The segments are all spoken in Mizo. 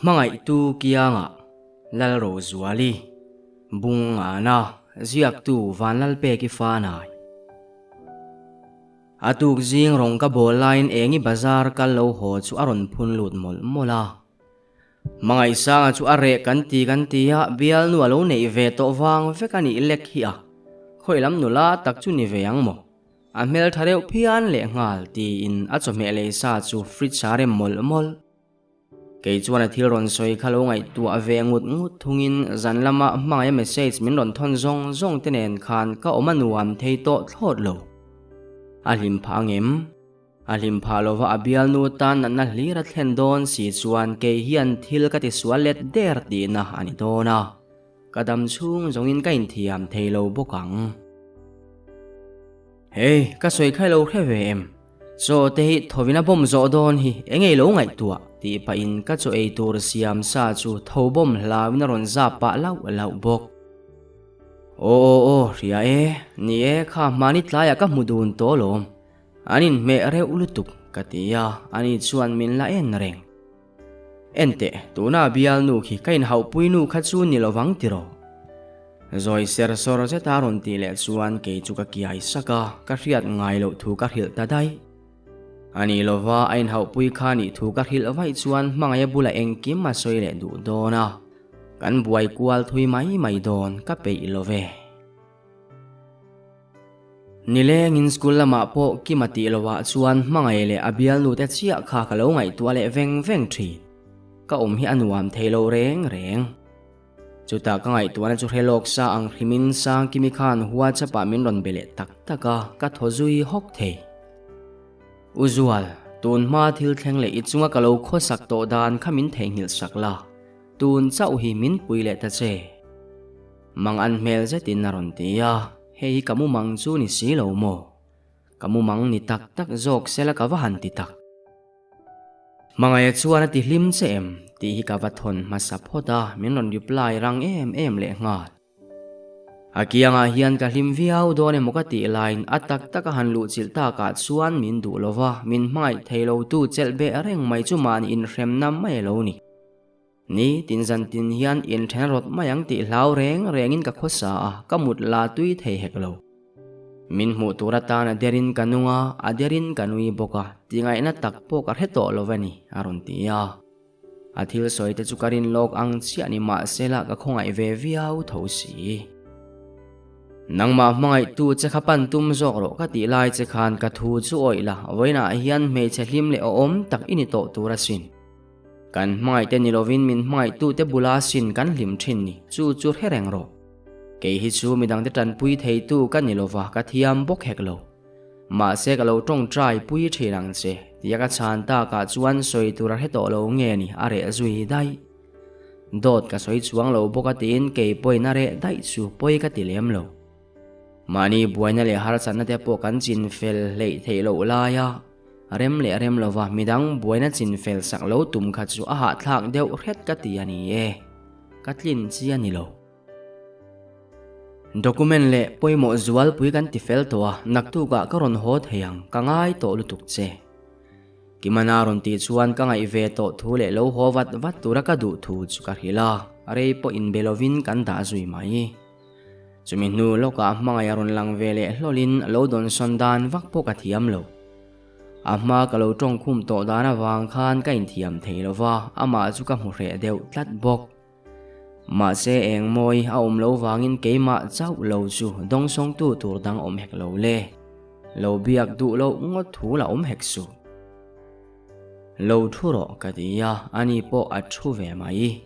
Hmangaihtu kiangah Lalrozuali, Bungana, ziaktu Vanlalpeki Fanai. A tuk zing rawng ka bawl laiin Engi bazar kal lo haw chu a rawn phun lut mawlh mawlh a. Hmangaihsanga chu a reh kan ti kan ti a, bialnu a lo neih ve tawh vang vek a nih lek hi a, khawi lam nula tak chu ni ve ang maw? A hmeltha reuh phian lehnghal tiin a chawhmeh lei sa chu fridge a rem mawlh mawlh. Kei chuan a thil rawn sawi kha lo ngaihtuah ve ngut ngut thungin zan lama hmangaih a message min rawn thawn zawng zawng te nen khan ka awm a nuam thei tawh thlawt lo. A hlim phah angem? A hlim phah lova a bialnu tan natna hlir a thlen dawn si chuan kei hian thil ka tisual let der tihna a ni dawn a. Ka dam chhung zawngin ka inthiam thei lo bawk ang. Hei, ka sawi khai lo hre ve em? Chaw te hi thawin a bawm zawh dawn hi eng ei lo ngaihtuah tih pahin ka chaw ei tur siam sa chu tho bawm hlauin a rawn zap pah lauh lauh bawk. Aw aw aw, hria e, ni e, kha hmani tlaiah ka hmu dun tawh alawm. An inhmeh reuh lutuk ka ti a, ani chuan min la en reng. Enteh, tuna bialnu khi ka inhauhpui nu kha chu ni lovang tiraw? Zawi ser sawr zeta rawn tih leh chuan kei chu ka kiai sak a, ka hriat ngai loh thu ka hrilh ta daih. Ani lova a inhauhpui kha nih thu ka hrilh vaih chuan hmangaih a bulah engkim a sawi leh duh dawn a, kan buai kual thui mai mai dawn ka peih lo ve. Nilengin school lamah pawh Kima tih lohah chuan hmangaih leh a bialnu te chiah kha ka lo ngaihtuah leh veng veng thin. Ka awm hi a nuam thei lo reng reng. Chutah ka ngaihtuahna chu hre lawk sa ang hrimin Sangkimi khan WhatsApp-ah min rawn be leh tak tak a, ka thaw zui hawk thei. U Zual, tun hma thil thleng leh i chunga ka lo khawsak tawh dan kha min theihnghilh sak la, tun chauh hi min pui leh ta che. Mang an hmel zetin a rawn ti a, hei hi ka mumang chu ni si lo maw? Ka mumang ni tak tak zawk sela ka va han ti tak. Hmangaih chuan a ti hlim che em tih hi ka va thawn hmasa phawt a, min rawn reply rang em em leh nghal. A kiangah hian ka hlim viau dawn emaw ka tih laiin a tak taka han luhchilh takah chuan min duh lova, min hmangaih thei lo tu chelh beh reng mai chu mahni inhremna mai a lo ni. Ni tin zan tin hian inthen rawt mai ang tih hlau reng rengin ka khawsa a, ka mut la tui thei hek lo. Min hmuh tur atan a derin ka nung a, a derin ka nui bawk a, tingaihna tak pawh ka hre tawh lo a ni, a rawn ti a. A thil sawi te chu ka rin lawk ang chiah ni mahsela ka khawngaih ve viau tho si. Nangmah hmangaihtu che kha pan tum zawk rawh ka tih lai che khan ka thu chu awih la, vawiinah hian hmeichhe hlim leh awhawm tak i ni tawh tur asin. Kan hmangaihte ni lovin min hmangaihtute bula sin kan hlim thin ni, chu chu hre reng rawh. Kei hi chu midangte tanpui theitu ka ni lova ka thiam bawk hek lo. Mahse ka lo tawngtai pui thin ang che, tia ka chhan takah chuan sawi tur a hre tawh lo nge ni a reh zui daih. Dawt ka sawi chuang lo bawk a tiin kei pawhin a reh daih chu pawi ka ti lem lo. Mahni buaina leh harsatna te pawh kan chin fel hleih theih loh laia rem leh rem lova midang buaina chin fel sak lo tum kha chu a hahthlak deuh hret ka ti a ni e. Ka tlin chi a ni lo. Document leh pawimawh zualpui kan ti fel tawh a, naktukah ka rawn haw thei ang, ka ngai tawh lutuk che. Kimana rawn tih chuan ka ngaih ve tawh thu leh lo haw vat vat tura ka duh thu chu ka hrilh a, rei pawh inbe lovin kan dah zui mai. Chumi hnu lawkah hmangaih a rawn lang ve leh hlawlin lo dawnsawn dan vak pawh ka thiam lo. A hma ka lo tawngkhum tawh dan avang khan ka inthiam thei lo va, amah chu ka hmu hreh deuh tlat bawk. Mahse eng mawi a awm lo vangin keimah chauh lo chu dawngsawngtu tur dang awm hek lo le. Lo biak duh loh ngawt thu la awm hek suh. Lo thu rawh ka ti a, ani pawh a thu ve mai.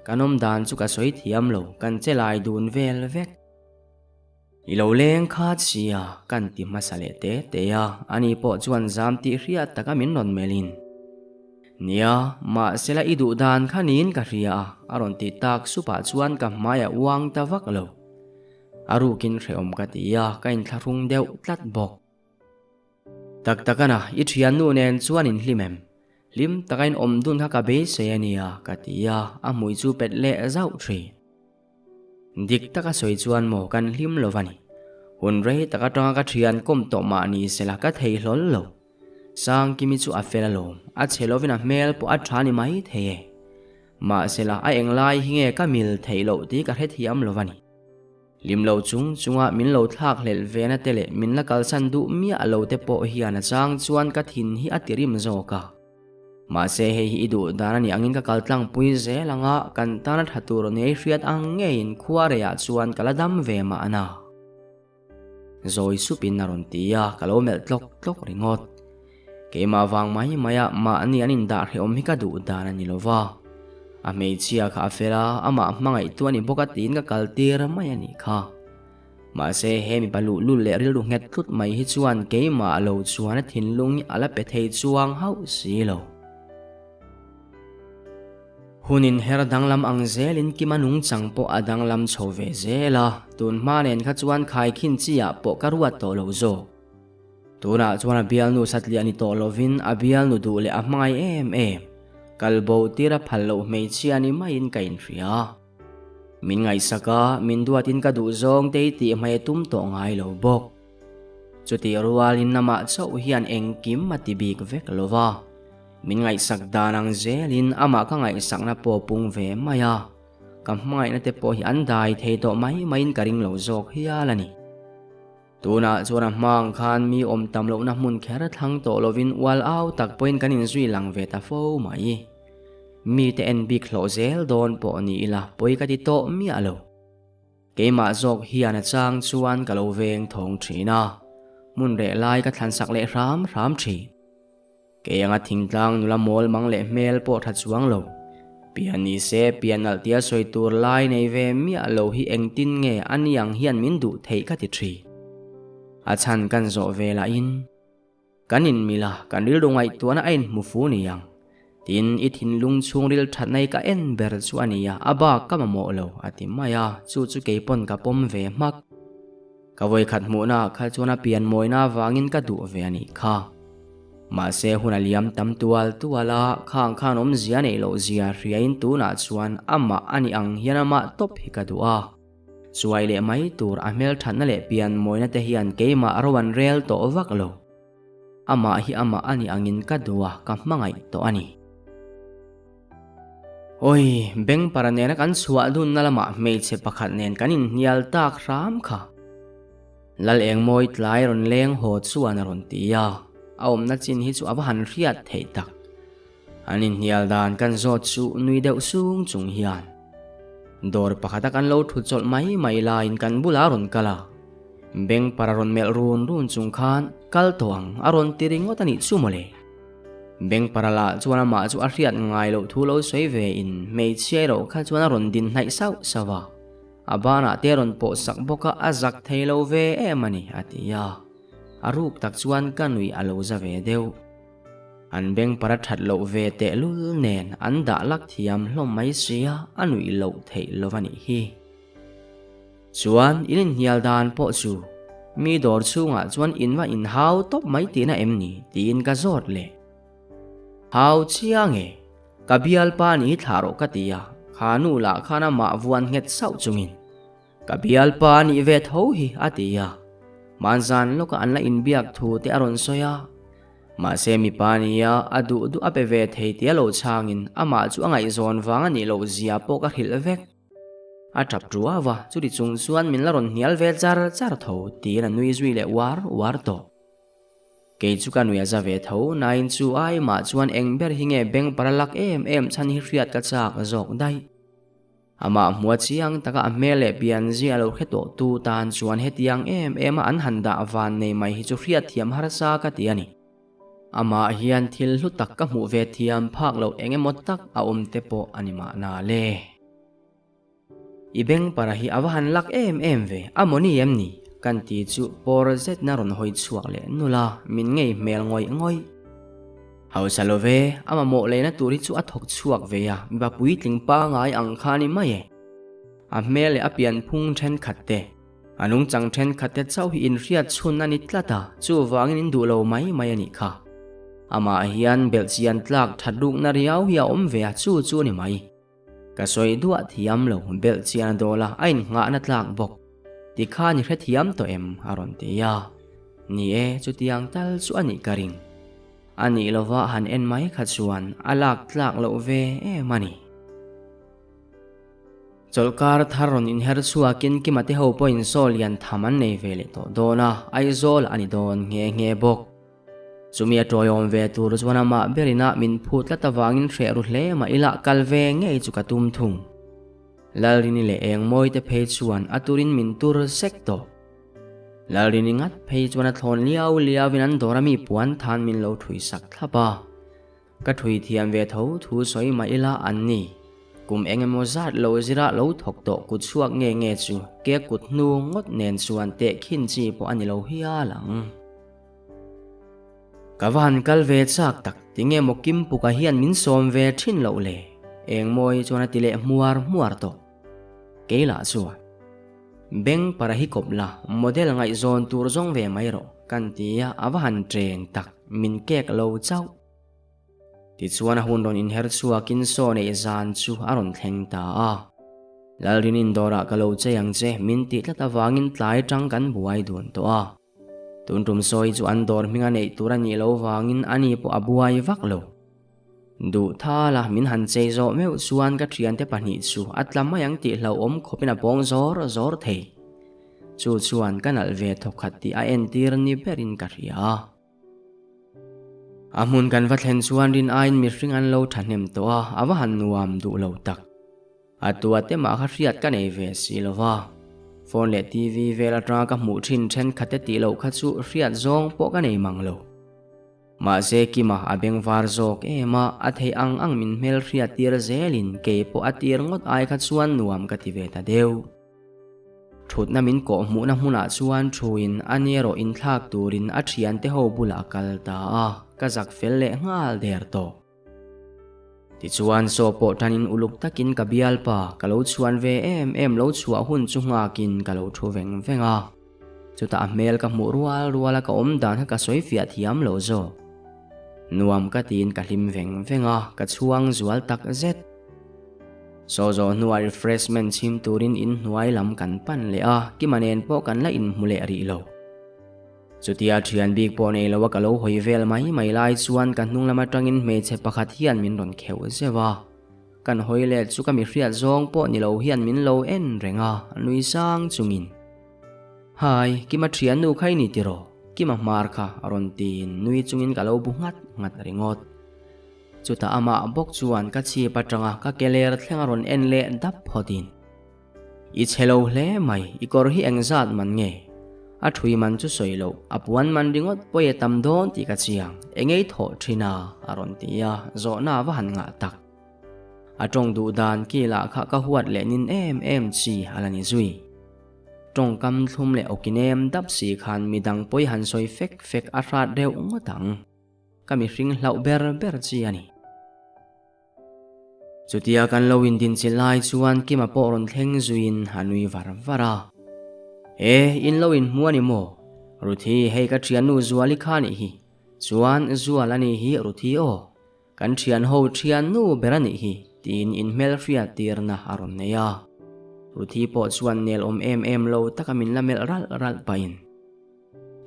Kan awm dan chu ka sawi thiam lo, kan che lai dun vel vek. I lo leng khat sia, kan ti hmasa leh te te a, ani pawh chuan zam tih hriat taka min rawn melhin. Nia, mahsela i duh dan kha niin ka hria a, a rawn ti tak supah chuan ka hmai a uang ta vak lo. A rukin hrehawm ka ti a, ka inthlahrung deuh tlat bawk. Tak tak ana, i thiannu nen chuan in hlim em? Hlim taka in awm dun kha ka beisei a nia, ka ti a, a hmui chu pet leh zauh thin. Dik taka sawi chuan maw kan hlim lo va ni. Hun rei tak atanga ka thian kawm tawh mah ni sela ka thei hlawl lo. Sangkimi chu a fel alawm, a chhe lovin a hmel pawh a tha ni mai thei e. Mahsela a englai hi nge ka mil theih loh tih ka hrethiam lo a ni. Hlim lo chung chunga min lo thlak hlelh ve na te leh min la kalsan duh miah lo te pawh hian a chang chuan ka thin hi a tirim zawk a. Mahse hei hi i duh dan a nih angin ka kal tlangpui zel ang a, kan tana tha tur nei hriat ang ngeiin khua reiah chuan ka la dam ve mahna. Zawi supin a rawn ti a, ka lo melh tlawk tlawk ringawt. Keimah vang mai maia mahni an indah hrehawm hi ka duh dan a ni lo va. A hmeichhia kha a fel a, amah hmangaihtu a ni bawk a tiin ka kal tir mai a nih kha. Mahse he mipa luhlul leh rilru nghet tlut mai hi chuan keimah lo chuan a thinlung hi a la pe thei chuang hauh si lo. Hun inher danglam ang zelin Kima nungchang pawh a danglam chho ve zel a, tun hma nen kha chuan khaikhin chi ah pawh ka ruat tawh lo zawk. Tunah chuan a bialnu satliah ni tawh lovin a bialnu duh leh a hmangaih em em, kal bo tir a phal loh hmeichhia ni maiin ka inhria. Min ngaihsak a, min duatin ka duh zawng te hi tih hmai a tum tawh ngai lo bawk. Chutih rualin amah chauh hian engkim a ti bik vek lo va. Min ngaihsak dan ang zelin amah ka ngaihsakna pawh pung ve mai a, ka hmangaihna te pawh hi an dai thei tawh mai maiin ka ring lo zawk hial a ni. Tunah chuan a hma ang khan mi awm tam lohna hmun kher thlang tawh lovin ual au tak pawhin kan inzui lang ve ta fo mai. Mite en bik hlawh zel dawn pawh ni ila pawi ka ti tawh miah lo. Keimah zawk hian a chang chuan ka lo veng thawng thin a, hmun reh lai ka thlansak leh hram hram thin. Kei anga thingtlang nula mawl mang leh hmel pawh tha chuang lo. Pian ni se pian nalh tia sawi tur lai nei ve miah lo hi engtin nge a ni ang hian min duh theih ka ti thin. A chhan kan zawh ve lahin kan inmil a, kan rilru ngaihtuahna a inhmu fu ni ang. Tin, i thinlung chhungril thatna hi ka en ber chu a ni a, a bak ka mamawh lo, a ti mai a, chu chu keipawn ka pawm ve hmak. Ka vawikhat hmuhna ah kha chuan a pian mawina avangin ka duh ve a nih kha. Mahse hun a liam tam tual tual a, khang khan awmzia neih loh zia hriain tunah chuan amah a nih ang hian amah tawp hi ka duh a. Chuai leh mai tur a hmelthatna leh pian mawina te hian keimah ro an rel tawh vak lo. Amah hi amah a nih angin ka duh a, ka hmangaih tawh a ni. Awi, beng para nena kan chhuah dunna lamah hmeichhe pakhat nen kan inhnial tak hram kha. Lal Engmawi tlai rawn leng haw chuan a rawn ti a, a awmna chin hi chu a va han hriat theih tak. An inhnial dan kan zawt chu nui deuh sung chung hian. Dawr pakhata kan lo thut chawlh mai mai laiin kan bulah a rawn kal a. Beng para rawn melh run run chung khan kal tawh ang a rawn ti ringawt a nih chu mawle. Beng para lah chuan amah chu a hriat ngai loh thu lo sawi ve in hmeichhia erawh kha chuan a rawn din hnaih sauh sauh a, a banah te a rawn pawh sak bawk a, a zak thei lo ve em a ni a ti a, a ruk tak chuan ka nuih a lo za ve deuh. An beng para that loh ve tehlul nen an dah lak thiam hlawm mai sia a nuih loh theih lo a nih hi. Chuan in inhnial dan pawh chu mi dawr chhungah chuan in va inhau tawp mai tihna em ni tiin ka zawt leh. Hau chiang e, ka bialpa ni thlah rawh ka ti a, kha nu lah khan amah vuan nghet sauh chungin ka bialpa nih ve tho hi a ti a, hmanzan lawka an la inbiak thu te a rawn sawi a, mahse mipa nia a duh duh a pe ve thei tia lo chhangin amah chu a ngaihzawn vang a nih loh zia pawh ka hrilh vek. A tap ruau a, chuti chung chuan min la rawn hnial ve char char tho tiin a nui zui leh uar uar tawh. Kei chu ka nui a za ve tho nain chu ai mah chuan eng ber hi nge beng para lak em em chhan hi hriat ka chak zawk daih. Amah hmua chiang taka a hmel leh pian zia lo hre tawh tu tan chuan hetiang em em a an han dah van nei mai hi chu hriat thiam harsa ka ti a ni. Amah hian thil hlu tak ka hmuh ve thiam phak loh eng emaw tak a awm te pawh a ni mahna le. I beng para hi a va han lak em em ve, a mawni em ni? Kan ti chu pawr zet na rawn hawi chhuak leh nul a, min ngei hmel ngawih ngawih. Hausa lo ve, a mamawh lehna tur hi chu a thawk chhuak ve a, mipa puitling pangai ang kha a ni mai e. A hmel leh a pianphung thenkhat te. A nungchang thenkhat te chauh hi inhriat chhun a ni tlat a, chuvangin in duh lo mai mai a nih kha. Amah hian belhchian tlak that rukna riau hi a awm ve a, chu chu a ni mai. Ka sawi duah thiam lo, belhchian a dawl a, a innghahna tlak bawk. Tikhan i hrethiam tawh em? a rawn ti a. Ni e, chutiang tal chu a nih ka ring. A nih lova han en mai kha chuan a lak tlak loh ve em a ni. Chawlhkar thar rawn inher chhuakin Kima te ho pawhin saw lian tham an nei ve leh tawh dawn a, Aizawl a ni dawn nghe nghe bawk. Chumi a tawiawm ve tur chuan amah berin a min phut tlat avangin hreh ru hle mah ila kal ve ngei chu ka tum thung. Lalrini leh Engmawi te phei chuan a turin min tur sek tawh. Lalrini ngat phei chuan a thlawn liau liauin an dawr a mi puan than min lo thui sak thlap a. Ka thui thiam ve tho thu sawi mah ila an ni. Kum eng emaw zat lo zira lo thawk tawh kut chhuak nge nge chu ke kut hnu ngawt nen chuan teh khin chi pawh a ni lo hial ang. Ka va han kal ve chak tak tinge maw Kimpuka hian min sawm ve thin loh le? Engmawi chuan a ti leh hmuar hmuar tawh. Kei lah chuan. Beng para hi kawp la, model ngaihzawn tur zawng ve mai rawh kan ti a, a va han ṭeng tak, min kek lo chauh. Tichuan a hun rawn inher chhuakin saw neih zan chu a rawn thleng ta a. Lalrin indawrah ka lo chei ang che min tih tlat avangin tlai tang kan buai dun tawh a. Tun tum sawi chu an dawr hminga neih tur a nih loh vangin ani pawh a buai vak lo. Duh thala min han chei zawh meuh chuan ka thiante pahnih chu a tla mai ang tih hlauhawm khawpin a pawng zawr zawr thei. Chu chuan ka nalh ve thawkhat tih a entir ni berin ka hria. A hmun kan va thlen chuan rin aiin mihring an lo thahnem tawh a, a va han nuam duh lo tak. A tua te mah kha hriat ka nei ve si lo va. Phone leh TV vel atanga ka hmuh thin thenkhat te tih loh kha chu hriat zawng pawh ka nei mang lo. Mahse Kima a beng var zawk em a, a theih ang ang min hmel hriat tir zelin kei pawh a tir ngawt ai kha chuan nuam ka ti ve ta deuh. Thutna min kawh hmuhna hmunah chuan thuin a ni erawh inthlak turin a thiante ho bulah a kal ta a, ka zak fel leh nghal der tawh. Tichuan saw pawh tanin uluk takin ka bialpa ka lo chhuan ve em em lo chhuah hun chu nghakin ka lo thu veng veng a. Chutah a hmel ka hmuh rual rual a ka awm dan kha ka sawi fiah thiam lo zawk. Nuam ka tiin ka hlim veng veng a, ka chhuang zual tak zet. Saw zawh hnuah refreshment chhim turin in hnuai lam kan pan leh a, Kima nen pawh kan la inhmu leh rih lo. Chutia thian bik pawh nei loa ka lo hawi vel mai mai lai chuan ka hnung lam atangin hmeichhe pakhat hian min rawn kheuh zeuh a. Kan hawi let chu ka mi hriat zawng pawh ni lo hian min lo en reng a, nui sang chungin. Hai, Kima thiannu kha i ni tiraw? Kima hmar kha a rawn tiin nui chungin ka lo bu nghat nghat ringawt. Chutah amah bawk chuan ka chhip atanga ka ke ler thleng a rawn en leh dap phawtin. I chhe lo hle mai, i kawr hi engzat man nge? A thui man chu sawi loh, a puan man ringawt pawi a tam dawn tih ka chiang, engei thawh thin a? a rawn ti a, zawhna a va han ngah tak. A tawng duh dan ki lah kha ka huat leh nin em em chi a la ni zui. Tawngkam thlum leh awkinem dap si khan midang pawi han sawi fek fek a hrat reuh ngawt ang. Ka mihring hlauh ber ber chi a ni. Chutia kan lo indinchilh lai chuan Kima pawh rawn thleng zuiin a nui var var a. E, in lo inhmu a ni maw? Ruthi, hei ka thiannu Zuali kha nih hi. Chuan, Zual a nih hi Ruthi aw. Kan thianho thiannu ber a nih hi, tiin inhmelhriat tirna a rawn nei a. Ruthi pawh chuan nel awm em em lo taka min la melh ralh ralh pahin.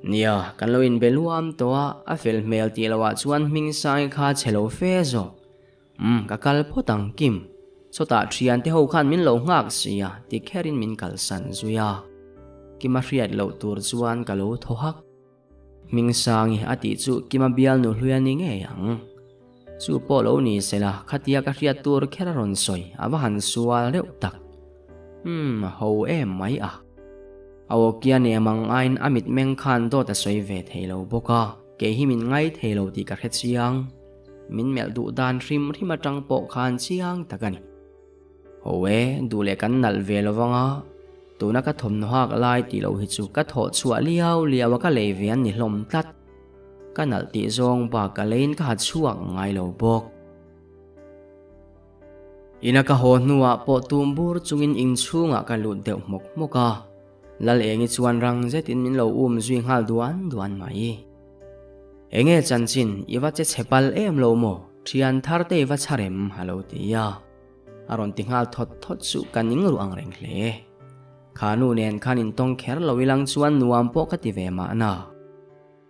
Nia, kan lo inbe luam tawh a, a fel hmel tih loh ah chuan hming sangi kha chhe lo fe zawk. Umm, ka kal phawt ang Kim. Chawtah thian te ho khan min lo nghak si a, ti kherin min kalsan zui a. Kima hriat loh tur chuan ka lo thaw hak. Hming sangi a tih chu Kima bialnu hlui a ni ngei ang. Chu pawh lo ni se la, khatia ka hriat tur kher a rawn sawi, a va han sual reuh tak. Umm, a ho em mai a. A awkia nem ang aiin a mitmeng khan dawt a sawi ve thei lo bawk a, kei hi min ngai thei lo tih ka hre chiang. Min melh duh dan hrim hrim atang pawh khan chiang tak a ni. Ho e, duh leh kan nalh ve lo vang a, tuna ka thawmhnaw hak lai tih loh hi chu ka thawh chhuah liau liau a ka lei ve an ni hlawm tlat. Ka nalh tih zawng bak ka leiin ka ha chhuak ngai lo bawk. Ina ka haw hnuah pawh tum bur chungin inchhungah ka lut deuh hmawk hmawk a, Lal Engi chuan rang zetin min lo um zui nghal duan duan mai. Enge chanchin, i va che chhe pal em lo maw? Thian thar te i va chhar em? a lo ti a. A rawn ti nghal thawt thawt chu ka ning ruh ang reng hle. Kha nu nen khan intawng kher lo ilang chuan nuam pawh ka ti ve mahna.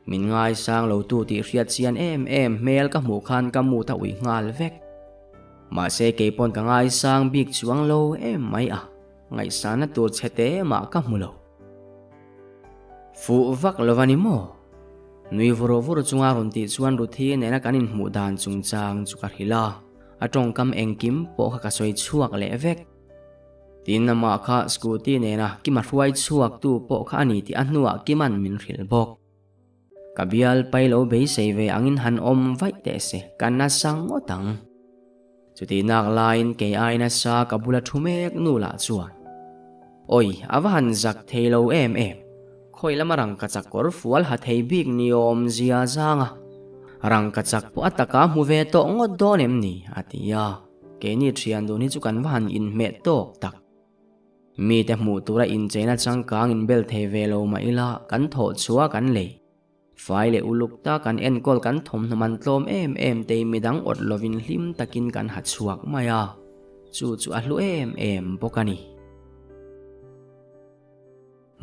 Min ngaisang lo tu tih hriat chian em em hmel ka hmuh khan ka mut a ui nghal vek. Mahse kei pawn ka ngaisang bik chuang lo em mai a. Ngaihsana tur chhe te mah ka hmu lo. Fuh vak lo a ni maw? Nui vur vur chunga rawn tih chuan Ruthi nena kan inhmuh dan chungchang chu ka hrilh a, a tawngkam engkim pawh kha ka sawi chhuak leh vek. Tin, amah kha scooty nena Kima hruai chhuak tu pawh kha a ni tih a hnuah Kima'n min hrilh bawk. Ka bial pai lo beisei ve angin han awm vaih teh se, ka nasa ngawt ang. Chutih nak laiin kei ai nasa ka bula thu mek nu lah chuan, Awi, a va han zak thei lo em em, khawi lama rangkachak kawr fual ha thei bik ni awm zia zang a, rangkachak pawh a taka hmu ve tawh ngawt dawn em ni? a ti a, keini thian dun hi chu kan va han inhmeh tawk tak. Mite hmuh tura incheina changkang inbel thei ve lo mah ila kan thawh chhuah kan lei. Fai leh uluk ta kan enkawl kan thawmhnaw man tlawm em em tei midang awt lovin hlim takin kan ha chhuak mai a, chu chu a hlu em em bawk a ni.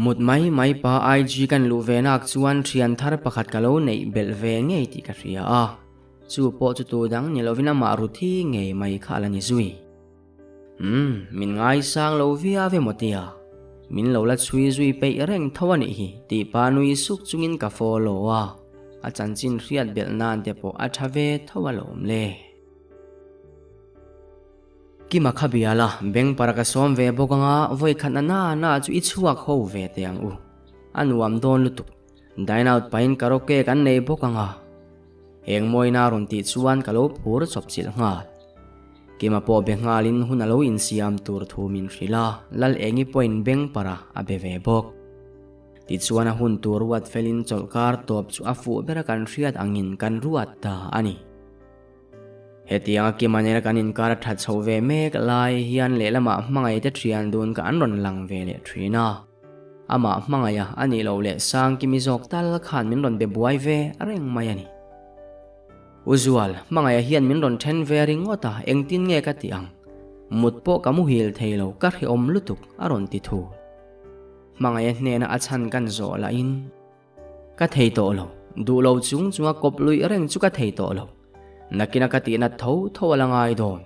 Mut mai mai pa IG kan luh ve nak chuan thian thar pakhat ka lo neih belh ve ngei tih ka hria a, chu pawh chu tu dang ni lovin amah Ruthi ngei mai kha a la ni zui. Umm, min ngaisang lo viau emaw tia, min lo la chhui zui peih reng tho a nih hi tih pa nui suk chungin ka follow a, a chanchin hriat belh nan te pawh a tha ve tho alawm le. Kima kha bial a, beng para ka sawm ve bawk anga vawi khat na na na chu i chhuak ho ve teh ang u, a nuam dawn lutuk, dine out pahin karaoke kan nei bawk anga. Eng mawina rawn tih chuan ka lo phur chawp chilh nghal. Kima pawh be nghalin hun a lo insiam tur thu min hrilh a, Lal Engi pawhin beng para a be ve bawk. Tichuan a hun tur ruat felin chawlhkar tawp chu a fuh bera kan hriat angin kan ruat ta a ni. Hetianga Kima nena kan inkar a that chho ve mek lai hian lehlamah hmangaihte thian dun kha an rawn lang ve leh thin a. Amah hmangaiha a nih loh leh Sangkimi zawk tal khan min rawn be buai ve reng mai a ni. U Zual, hmangaihah hian min rawn then ve ringawt a, engtin nge ka tih ang? Mut pawh ka muhil thei lo, ka hrehawm lutuk, a rawn ti thu. Hmangaiha hnena a chhan kan zawh lahin, Ka thei tawh lo, duh lo chung chunga kawp luih reng chu ka thei tawh lo. Nakina ka tihna tho tho a la ngai dawn.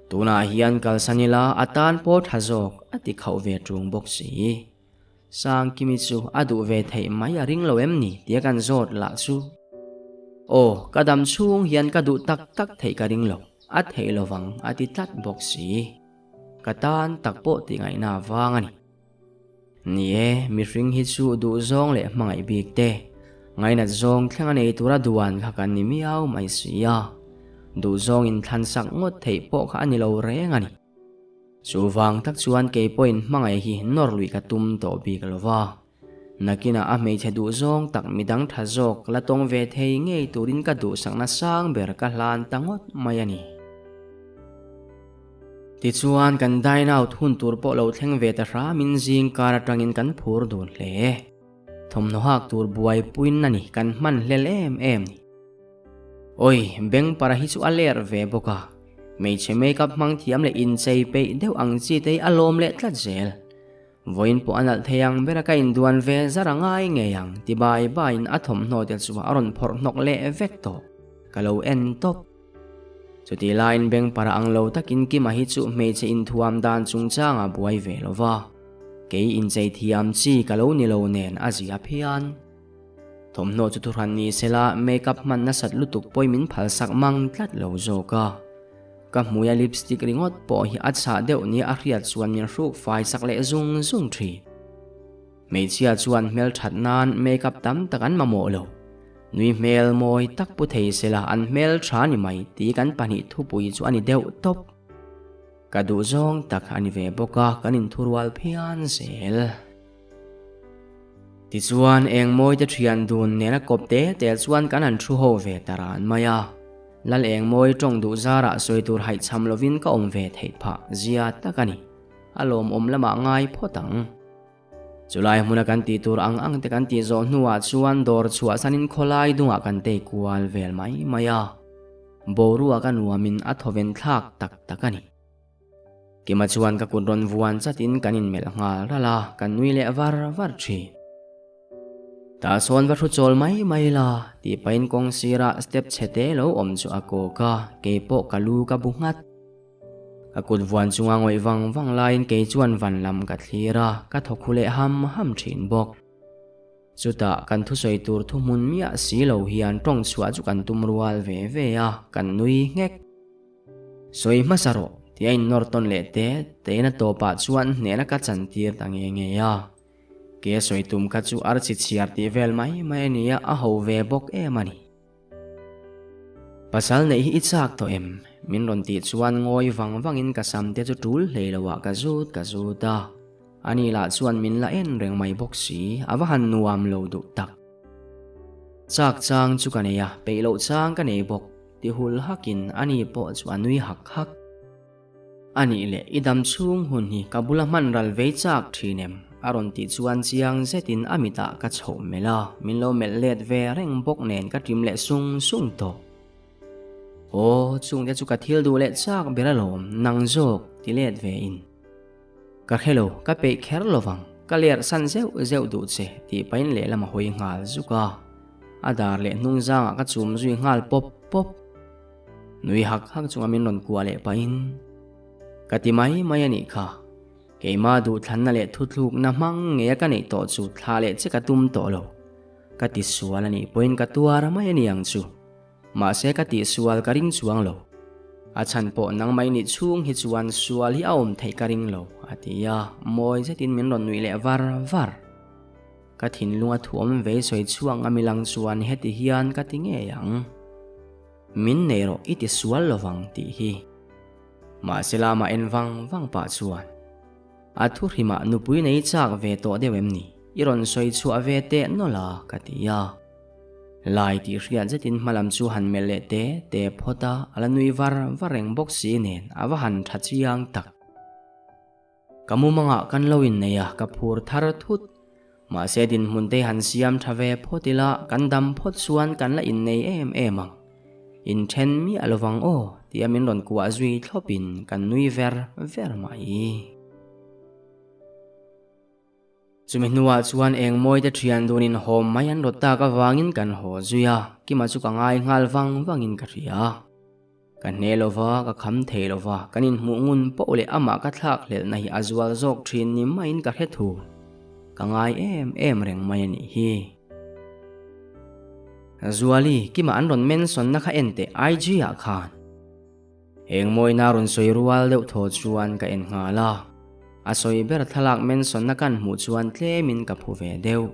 Tunah hian kalsan ila a tan pawh tha zawk, a ti khauh ve ṭung bawk si. Sangkimi chu a duh ve theih mai a ring lo em ni tia kan zawt lah chu. Aw, ka dam chhung hian ka duh tak tak theih ka ring lo, a theih lovang a ti tlat bawk si. Ka tan tak pawh tih ngaihna vang a ni. Ni e, mihring hi chu duh zawng leh hmangaih bik te, ngainat zawng thleng a nei tura duan kha kan ni miau mai si a. Duh zawng inthlansak ngawt theih pawh kha a ni lo reng a ni. Chuvang tak chuan kei pawhin hmangaih hi nawr luih ka tum tawh bik lo va. Nakinah a hmeichhe duh zawng tak midang tha zawk la tawng ve thei ngei turin ka duhsakna sang ber ka hlan ta ngawt mai a ni. Tichuan kan dine out hun tur pawh lo thleng ve ta hramin zing kar atangin kan phur dun hle. Thawmhnaw hak tur buaipuiin a ni kan hman hlel em em ni. Oi, beng para hi chu a ler ve bawk a, hmeichhe makeup hmang thiam leh inchei peih deuh ang chi te hi a lawm leh tlat zel. Vawiin pawh a nalh thei ang ber a ka induan ve zar a ngai ngei ang ti bai baiin a thawmhnaw te chu a rawn phawrh hnawk leh vek tawh. Ka lo en tawp. Chutih laiin beng para ang lo takin Kima hi chu hmeichhe inthuam dan chungchangah buai ve lo va, kei inchei thiam chi ka lo ni lo nen a zia phian. Thawmhnaw chu thuhran ni sela makeup hman nasat lutuk pawhin min phalsak mang tlat lo zawk a. Ka hmuia lipstick ringawt pawh hi a chhah deuh nia a hriat chuan min hruk fai sak leh zung zung thin. Hmeichhia chuan hmelthat nan makeup tam tak an mamawh lo. Nui hmel mawi tak pu thei sela an hmel tha ni mai tih kan pahnih thupui chu a ni deuh tawp. Ka duh zawng tak a ni ve bawk a, kan inthurual phian zel. Tichuan, eng mawite thian dun nena kawp te te chuan kan han thu ho ve ta ran mai a. Lal eng mawi tawng duh zarah sawi tur haihchham lovin ka awm ve theih phah zia tak a ni. A lawmawm lamah ngai phawt ang. Chulai hmuna kan tih tur ang ang te kan tih zawh hnuah chuan dawr chhuahsanin khawlai dungah kan tei kual vel mai mai a. Boruak a nuamin a thawven thlak tak tak a ni. Kima chuan ka kut rawn vuan chatin kan inmelh nghal ralh a, kan nui leh var var thin. Tah sawn va hru chawl mai mai la, tih pahin kawng sirah step chhe te lo awm chu a kawk a, keipawh ka lu ka bu nghat. Ka kut vuan chunga ngawih vang vang laiin kei chuan van lam ka thlir a, ka thaw khu leh ham ham thin bawk. Chutah kan thusawi tur thuhmun miah si lo hian tawng chhuah chu kan tum rual ve ve a, kan nui nghek. Sawi hmasa rawh tih a innawr tawn leh te tein a tawpah chuan hnehna ka chantir ta nge nge a. Ke sawi tum kha chu archi chhiar tih vel mai mai a nia, a ho ve bawk em a ni. Pasal neih hi i chak tawh em? Min rawn tih chuan ngawi vang vangin ka sam te chu tul hlei lo ah ka zut ka zut a. Ani lah chuan min la en reng mai bawk si, a va han nuam lo duh tak. Chak chang chu ka nei a, peih loh chang ka nei bawk, ti hul hakin ani pawh chu a nui hak hak. A nih leh i dam chhung hun hi ka bula hman ral vei chak thin em? A rawn tih chuan chiang zetin a mitah ka chhoh melh a, min lo melh let ve reng bawk nen ka ṭim leh sung sung tawh. Aw, chungte chu ka thil duh leh chak ber alawm, nang zawk ti let ve in. Ka hre lo, ka peih kher lovang, ka lerh san zeuh zeuh duh che tih pahin lehlam a hawi nghal zuk a, a dar leh hnung zangah ka chum zui nghal pawp pawp. Nui hak hak chunga min rawn kuah leh pahin, Ka ti mai mai a nih kha. Keimah duhthlanna leh thuthlukna hmang ngeia ka neih tawh chu thla leh che ka tum tawh lo. Ka ti sual a nih pawhin ka tuar mai a ni ang chu. Mahse ka tihsual ka ring chuang lo. A chhan pawh nangmah i nih chhung hi chuan sual hi a awm theih ka ring lo, a ti a, mawi zetin min rawn nuih leh var var. Ka thinlung a thuam vei sawi chhuak ngam ilang chuan heti hian ka ti ngei ang. Min nei rawh i ti sual lovang tih hi. Mahse lama en vang vang pah chuan a thu hrimah nupui nei chak ve tawh deuh em ni? I rawn sawi chhuah ve teh nawlh a ka ti a. Lai tih hriat zetin hmalam chu han melh leh te te phawt a, a la nui var var reng bawk si nen a va han tha chiang tak. Ka mumangah kan lo innei a, ka phur thar thut. Mahse dinhmun te han siam tha ve phawt ila, kan dam phawt chuan kan la innei em em ang. Inthen miah lovang aw, tia min rawn kuah zui thlawpin kan nui ver ver mai. Chumi hnuah chuan eng mawite thian dunin hawm mai an rawt tak avangin kan haw zui a, Kima chu ka ngai nghal vang vangin ka hria. Ka hne lova, ka kham thei lova, kan inhmuh ngun poh leh amah ka thlak hlelhna hi a zual zawk thin ni maiin ka hre thu. Ka ngai em em reng mai a nih hi. Zuali, Kima an rawn mention na kha en teh IG ah khan. Eng mawina rawn sawi rual deuh thaw chuan ka en nghal a, a sawi ber thlalak mention na kan hmuh chuan tlemin ka phu ve deuh.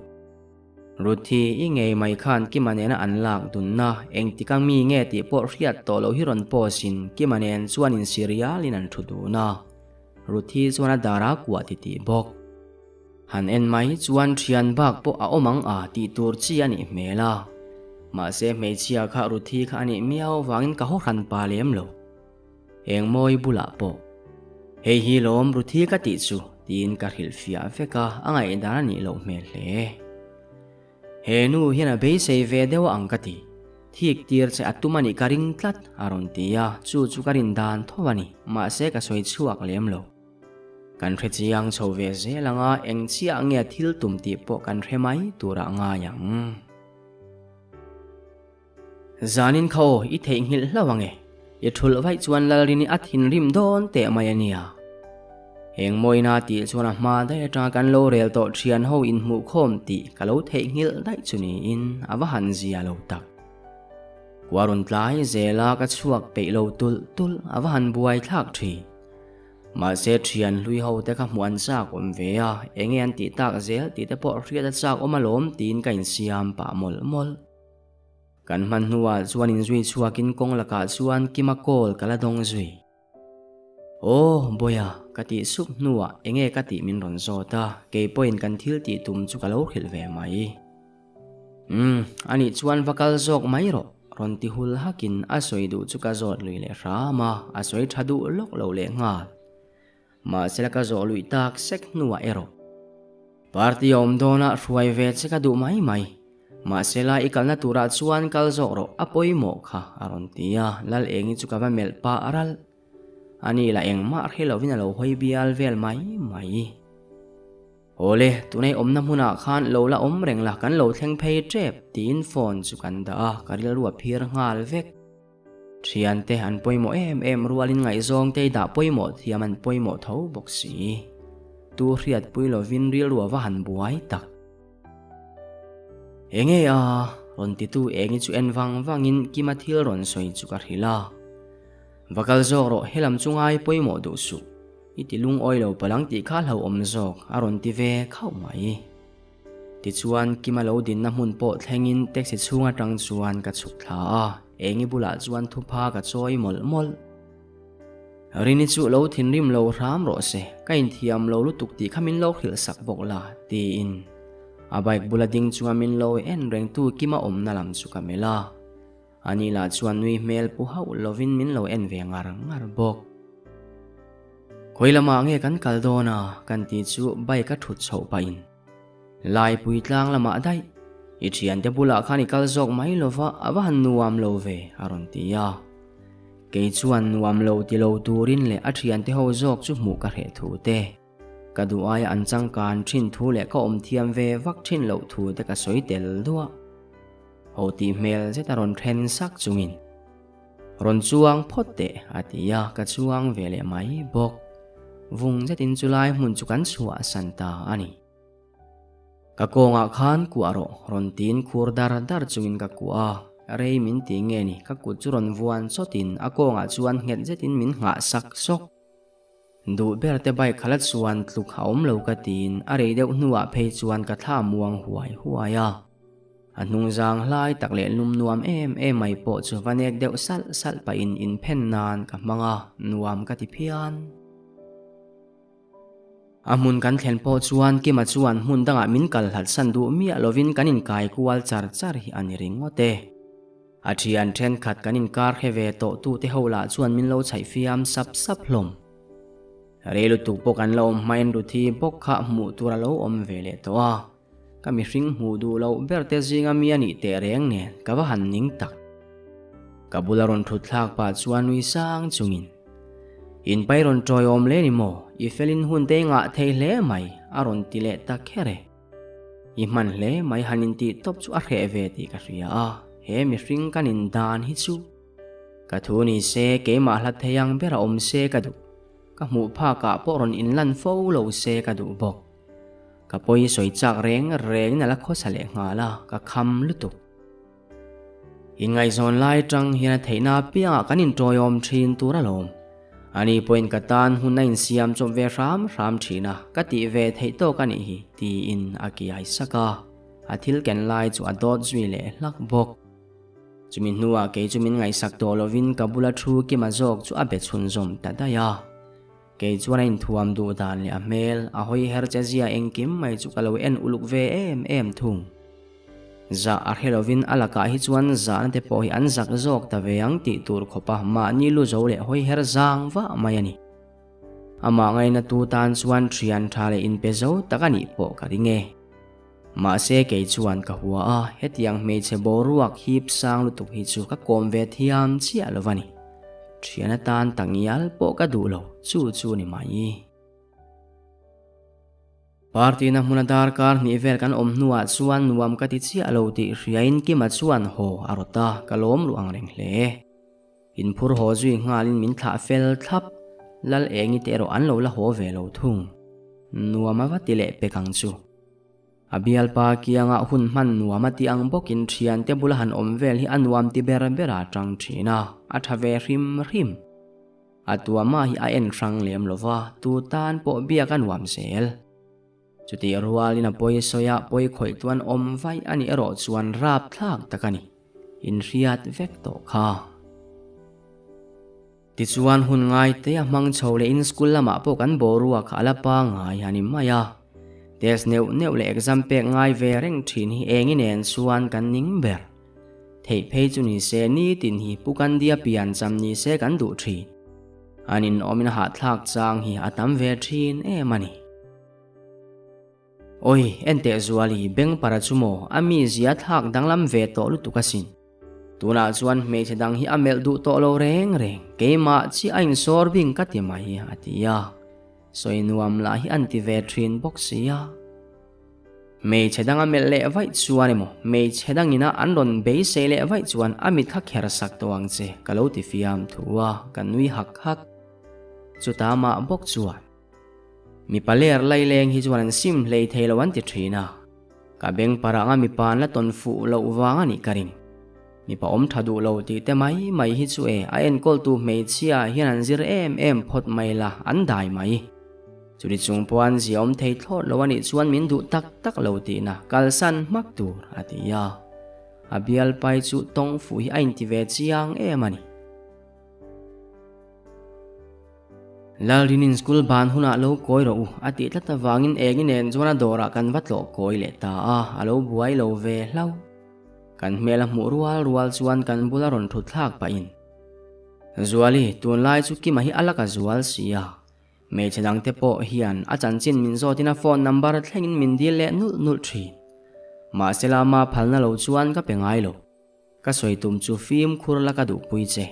Ruthi i ngei mai khan Kima nena an lak dunna engtik a mi nge tih pawh hriat tawh loh hi rawn post in Kima nen chuan in sirial in an thu dun a, Ruthi chuan a dar a kuah ti tih bawk. Han en mai chuan thian bak pawh a awm ang a tih tur chi a nih hmel a. Mahse hmeichhia kha Ruthi kha a nih miau vangin ka haw hran pa lem lo. Eng mawi bulah pawh. Hei hi lawm Ruthi ka tih chu tiin ka hrilh fiah vek a, a ngaihdan a nih loh hmel hle. He nu hian a beisei ve deuh ang ka ti. Thik tir che a tum a nih ka ring tlat a rawn ti a, chu chu ka rin dan tho a ni. Mahse ka sawi chhuak lem lo. Kan hre chiang chho ve zel ang a, eng chiah nge thil tum tih pawh kan hre mai turah ngai ang. Zanin kha aw, i theihnghilh hlauh ang e. I thulh vaih chuan Lalrini a thinrim dawn teh mai a nia. Eng mawina tih chuan a hma daih atanga kan lo rel tawh thian ho inhmuhkhawm tih ka lo theihnghilh daih chu niin a va han zia lo tak. Kua rawn tlai zela ka chhuak peih lo tulh tulh a va han buai thlak thin. Mahse thian hlui ho te kha hmuh an chak awm ve a, enge an tih tak zel tih te pawh hriat a chak awm alawm tiin ka insiam pah mawlh mawlh. Kan hman hnuah chuan inzui chhuakin kawng lakah chuan Kima call ka la dawng zui. Aw Bawia ka tih sup hnuah enge ka tih min rawn zawt a, kei pawhin kan thil tih tum chu ka lo hrilh ve mai. Umm, anih chuan va kal zawk mai rawh, rawn ti hul hakin a sawi duh chu ka zawt lui leh hram a, a sawi tha duh lawk lo leh nghal. Mahsela ka zawh luih tak sek hnuah erawh. Party a awm dawnah hruai ve che ka duh mai mai. Mahsela i kalna turah chuan kal zawk rawh, a pawimawh kha, a rawn ti a, Lal Engi chu ka va melh pah ralh. Ani lah engmah hre lovin a lo hawi bial vel mai mai. Awle, tunei awmna hmunah khan lo la awm reng la, kan lo thleng phei tep, tiin phone chu kan dah a, ka rilru a phir nghal vek. Thiante an pawimawh em em rualin ngaihzawng te i dah pawimawh thiam an pawimawh tho bawk si. Tu hriatpui lovin rilru a va han buai tak. Enge a? Rawn titu engi chu en vang vangin Kima thil rawn sawi chu ka hrilh a. Va kal zawk rawh helam chu ngai pawimawh duh suh. I ti lungawi lo palang tih kha hlauhawm zawk a rawn ti ve khauh mai. Tichuan, Kima lo dinna hmun pawh thlengin taxi chhung atang chuan ka chhuk thla a, Engi bulah chuan thupha ka chawi mawlh mawlh. Rini chu lo thinrim lo hram rawh se, ka inthiam lo lutuk tih kha min lo hrilh sak bawk la, tiin a bike bula ding chunga min lo en rengtu Kima awmna lam chu ka melh a. Ani lah chuan nui hmel pu hauh lovin min lo en ve ngar ngar bawk. Khawi lamah nge kan kal dawn a? kan ti chu bike a thut chhoh pahin Laipui tlang lamah daih i thiante bulah khan i kal zawk mai lova a va han nuam lo ve a rawn ti a. Kei chuan nuam lo ti lo turin leh a thiante ho zawk chu hmuh ka hreh thu te, ka duh aia an changkan thin thu leh ka awm thiam ve vak thin loh thu te ka sawi tel duah. Ho tih hmel zet a rawn then sak chungin. Rawn chuang phawt teh a ti a, ka chuang ve leh mai bawk. Vung zetin chulai hmun chu kan chhuah san ta a ni. Ka kawngah khan kuah rawh, rawn tiin khur dar dar chungin ka kuah a, rei min ti nge ni, ka kut chu rawn vuan chawtin a kawngah chuan nghet zetin min nghah sak sawk. Duh ber te bike khala chuan tluk a awm lo ka tiin a rei deuh hnuah phei chuan ka thla muang huai huai a. A hnung zang hlai tak leh lum nuam em em mai pawh chu va nek deuh salh salh pahin inphen nan ka hmang a, nuam ka ti phian. A hmun kan thlen pawh chuan Kima chuan hmun dangah min kal hlat san duh miah lovin kan inkai kual char char hi a ni ringawt e. A thian thenkhat kan inkar hre ve tawh tute ho lah chuan min lo chhaih fiam sap sap hlawm. Rei lutuk pawh kan la awm hmain Ruthi bawk kha hmuh tur a lo awm ve leh tawh a, ka mihring hmuh duh loh ber te zinga mi a nih teh reng nen ka va han ning tak. Ka bula rawn thut thlak pah chuan nui sang chungin, In pai rawn tawiawm hle ni maw? I felin hun te i ngah thei hle mai, a rawn ti leh ta kher e. I hman hle mai han intih tawp chu a hreh ve tih ka hria a, he mihring kan in dan hi chu ka thu ni se keimah hlat thei ang ber a awm se ka duh, ka hmuh phakah pawh rawn inlan fo lo se ka duh bawk. Ka pawi sawi chak reng rengin a la khawsa leh nghal a, ka kham lutuk. Inngaihzawn lai tang hian a theihna apiangah kan intawiawm thin tur alawm. Ani pawhin ka tan hun a insiam chawp ve hram hram thin a, ka tih ve theih tawk a nih hi, tiin a kiai sak a. A thil ken lai chu a dawt zui leh hlak bawk. Chumi hnuah kei chu min ngaihsak tawh lovin ka bula thu kima zawk chu a be chhunzawm ta daih a. Kei chuan a inthuam duh dan leh a hmel, a hawi her che zia engkim mai chu ka lo en uluk ve em em thung. Zah a hre lovin a lakah hi chuan zahna te pawh hi an zak zawk ta ve ang tih tur khawpa mahni lu zo leh hawi her zang vah mai a ni. Amah ngaina tu tan chuan thian tha leh inpe zo tak a nih pawh ka ring e. Mahse kei chuan ka hua a, hetiang hmeichhe boruak hip sang lutuk hi chu ka kawm ve thiam chiah lo va ni. Thian atan takngial pawh ka duh lo, chu chu ni mai. Party na hmuna darkar hnih vel kan awm hnuah chuan nuam ka ti chiah lo tih hriain Kima chuan haw a rawt a, ka lawm luh ang reng hle. Inphur haw zui nghalin min thlah fel thlap, Lal Engi te erawh an lo la haw ve lo thung. Nuam a va ti leh pek ang chu. A bialpa kianga hun hman nuam a ti ang bawkin thiante bula han awm vel hi a nuam ti ber ber a tang thin a, a tha ve hrim hrim. A tuama hi a en hrang lem lo va, tu tan pawh biak a nuam zel. Chutih rualin a pawi sawi a, pawi khawih tuan awm vaih a nih erawh chuan rap thlak tak a ni. Inhriat vek tawh kha. Tichuan hun ngai te a hmang chho leh in school lamah pawh kan boruak kha a la pangngai a ni mai a. Test neuh neuh leh exam pek ngai ve reng thin hi eng inen chuan kan ning ber. Theih phei chu ni se nitin hi Pu Kandia pian cham ni se kan duh thin. An inawmin a hahthlak chang hi a tam ve thin em a ni. Oi, enteh Zuali, beng para chu maw, a mizia thlak danglam ve tawh lutuk asin. Tunah chuan hmeichhe dang hi a melh duh tawh lo reng reng, keimah chiah a insawr bing ka ti mai, a ti a. Sawi nuam lah hi an ti ve thin bawk sia. Hmeichhe danga melh leh vaih chuan emaw, hmeichhe dangina an rawn beisei leh vaih chuan a mit kha kher sak tawh ang che, ka lo ti fiam thu a, ka nui hak hak. Chutah mah bawk chuan, Mipa ler laileng hi chuan an sim hlei thei lo an ti thin a, ka beng parah anga mipa an la tawn fuh loh vang a nih ka ring. Mipa awm tha duh lo tih te mai mai hi chu e, a enkawltu hmeichhia hian an zir em em phawt mai la, an dai mai. Churi chung pawh an zia awm thei thlawt lo a nih chuan min duh tak tak lo tihna kalsan hmak tur a ti a. A bialpai chu tawng fuh hi a inti ve chiang em a ni. Lalrinin school ban hunah lo kawi rawh u a tih tlat avangin engin nen chuan a dawrah kan va tlawh kawi leh ta a, a lo buai lo ve hlauh. Kan hmel a hmuh rual rual chuan kan bula rawn thut thlak pahin, Zuali, tunlai chu Kima hi a lak a zual si a, Hmeichhe dangte pawh hian a chanchin min zawtin a phone number thlengin min dil leh nulh nulh thin. Mahse lama phalna lo chuan ka pe ngai lo. Ka sawi tum chu fimkhur la ka duhpui che.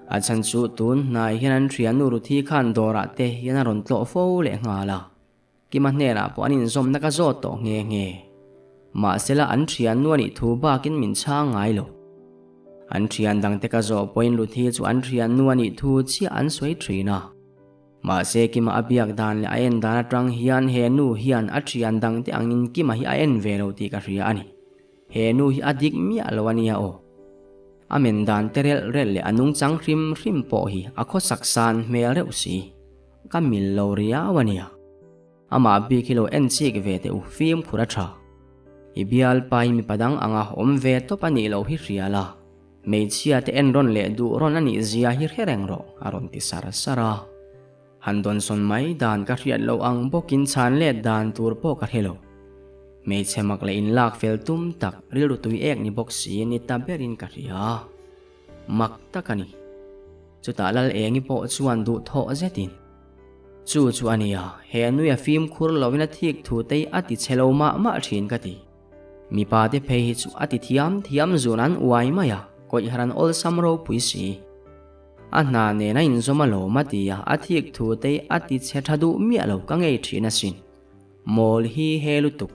A chhan chu tun hnai hian an thiannu Ruthi khan dawrah te hian a rawn tlawh fo leh nghal a. Kima hnenah pawh an inzawmna ka zawt tawh nghe nghe. Mahsela an thiannu a nih thu bakin min chhang ngai lo. An thian dangte ka zawh pawhin Ruthi chu an thiannu a nih thu chiah an sawi thin a. Mahse Kima a biak dan leh a en dan atang hian he nu hian a thian dang te angin Kima hi a en ve lo tih ka hria a ni. He nu hi a dik miah lo a nia aw. A men dan te relh relh leh a nungchang hrim hrim pawh hi a khawsak san hmel reuh si. Ka mil lo riau a nia. Amah bik hi lo en chik ve teh u fimkhur a tha. I bialpa hi mipa dang anga awm ve tawp a nih loh hi hria la. Hmeichhia te en rawn leh duh rawn a nih zia hi hre reng rawh a rawn ti sar sar a. Han dawnsawn mai dan ka hriat loh ang bawkin chhan let dan tur pawh ka hre lo. Hmeichhe mak leh inlak fel tum tak rilru tui ek ni bawk si ni ta berin ka hria. Mak tak a ni. Chutah Lal Engi pawh chuan duhthawh zetin, Chu chu a nia, he nui a fimkhur loin a thik thu te hi a ti chhe lo mah mah thin ka ti. Mipa te phei hi chu a ti thiam thiam zun an uai mai a, kawihhar an awlsam ropui si. A hna nen a inzawm alawm a ti a, a thik thu te hi a ti chhe tha duh miah lo ka ngei thin asin. Mawl hi he lutuk.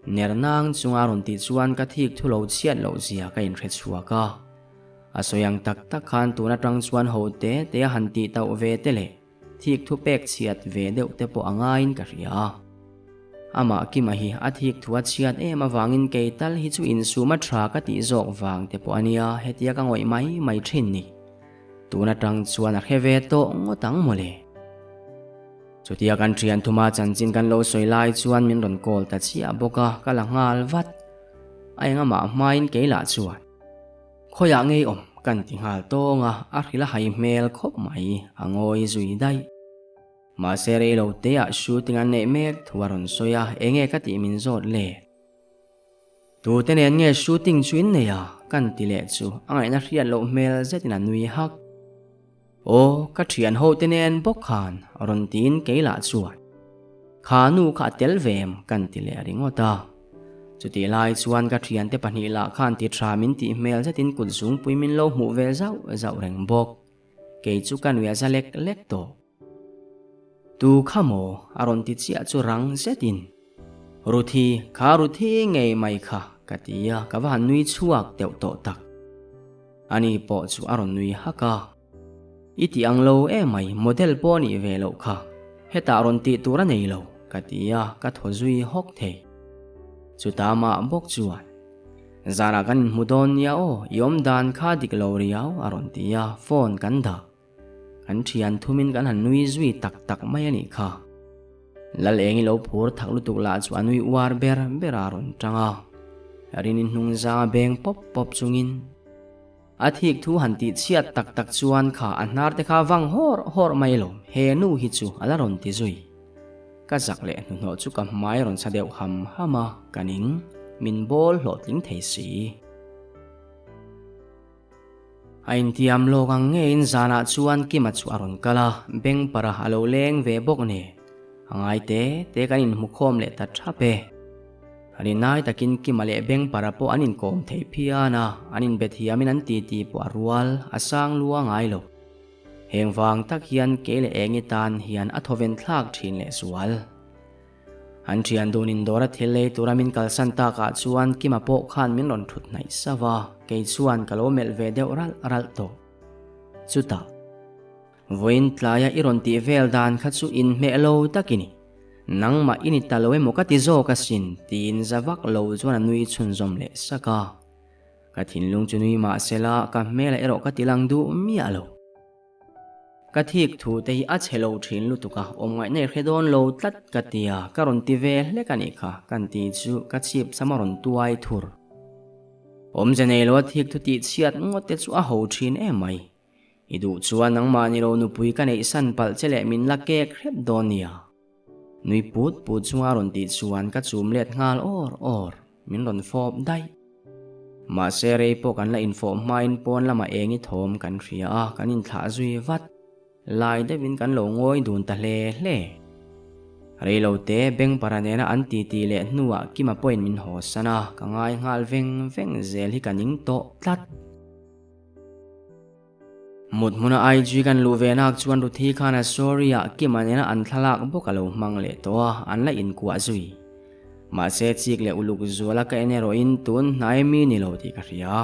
Ner nang chunga rawn tih chuan ka thik thu lo chhiat loh zia ka inhre chhuak a. A sawi ang tak tak khan tun atang chuan ho te te a han tih tauh ve te leh thik thu pek chhiat ve deuh te pawh a ngaiin ka hria a. Amah Kima hi a thik thu a chhiat em avangin kei tal hi chu insum a tha ka tih zawk vang te pawh a nia hetia ka ngawih mai mai thin ni. Tun atang chuan a hre ve tawh ngawt ang mawle. Chutia kan thian thuma chanchin kan lo sawi lai chuan min rawn call ta chiah bawk a, ka la nghal vat. A engamah hmain kei lah chuan. Khawiah ngei awm kan ti nghal tawng a, a hrilh a hai hmel khawp mai, a ngawi zui daih. Mahse rei lo teah shooting an neih mek thu a rawn sawi a, enge ka tih min zawt le? Tute nen nge shooting chu in nei a? Kan ti leh chu a ngaihna hriat loh hmel zetin a nui hak. Aw, ka thian ho te nen bawk khan rawn tiin kei lah chuan kha nu kha a tel ve em kan ti leh ringawt a. Chutih lai chuan ka thiante pahnih lah khan ti tha min tih hmel zetin kut zungpui min lo hmuh ve zauh zauh reng bawk. Kei chu ka nuih a za lek lek tawh. Tu kha maw? A rawn ti chiah chu rang zetin, Ruthi, kha Ruthi ngei mai kha, ka ti a, ka va han nui chhuak deuh tawh tak. Ani pawh chu a rawn nui hak a. I tih ang lo emai, model pawh a nih ve loh kha. Hetah rawn tih tur a nei lo, ka ti a, ka thaw zui hawk thei. Chutah mah bawk chuan, Zanah kan inhmu dawn nia aw, i awm dan kha dik lo riau, a rawn ti a, phone kan dah. Kan thian thumin kan han nui zui tak tak mai a nih kha. Lal eng i lo phur thak lutuk lah chu a nui uar ber ber a rawn tang a. Rin in hnung zang a beng pawp pawp chungin a thik thu han tih chhiat tak tak chuan kha a hnar te kha vang hawr hawr mai lo, he nu hi chu a la rawn ti zui. Ka zak leh hnuhnawh chu ka hmai rawn sa deuh ham ham a, ka ning, min bawl hlawhtling thei si. A intiam lawk ang ngeiin zanah chuan Kima chu a rawn kal a, beng para a lo leng ve bawk nen. A ngai te te kan inhmu khawm leh ta thap e. Rinai takin Kima leh beng para pawh an inkawm thei phian a, an inbe thiamin an titi pawh a rual, a sang lua ngai lo. Heng vang tak hian kei leh Engi tan hian a thawven thlak thin leh sual. An thian dunin dawra thil lei tura min kalsan takah chuan Kima pawh khan min rawn thut hnaih sauh a, kei chuan ka lo melh ve deuh ralh ralh tawh. Chutah, Vawiin tlaia i rawn tih vel dan kha chu inhmeh lo tak i ni. Nangmah i ni ta lo emaw ka ti zawk asin, tiin za vak lo chuan a nui chhunzawm leh sak a. Ka thinlung chu nui mah sela ka hmel erawh ka ti lang duh miah lo. Ka thik thu te hi a chhe lo thin lutuk a, awm ngaihna i hre dawn lo tlat ka ti a, ka rawn ti ve hlek a nih kha, kan ti chu ka chhip sam a rawn tuai thur. Awmze nei lo a thik thu tih chhiat ngawt te chu a ho thin em mai. I duh chuan nangmah ni lo nupui ka neih san palh che leh min la kek hrep dawn nia. Nui put put chunga rawn tih chuan ka chum let nghal awr awr, min rawn fawp daih. Mahse rei pawh kan la infawh hmain pawn lamah eng i thawm kan hria a, kan inthlah zui vat. Lai deuhin kan lo ngawi dun ta hle hle. Rei lo te beng para nena an titi leh hnuah Kima pawhin min haw san a, ka ngai nghal veng veng zel hi ka ning tawh tlat. Mut hmuna IG kan luh ve nak chuan Ruthi khan a story ah Kima nena an thlalak bawk a lo hmang leh tawh a, an la inkuah zui. Mahse chik leh uluk zuala ka en erawhin tun hnai mi ni lo tih ka hria.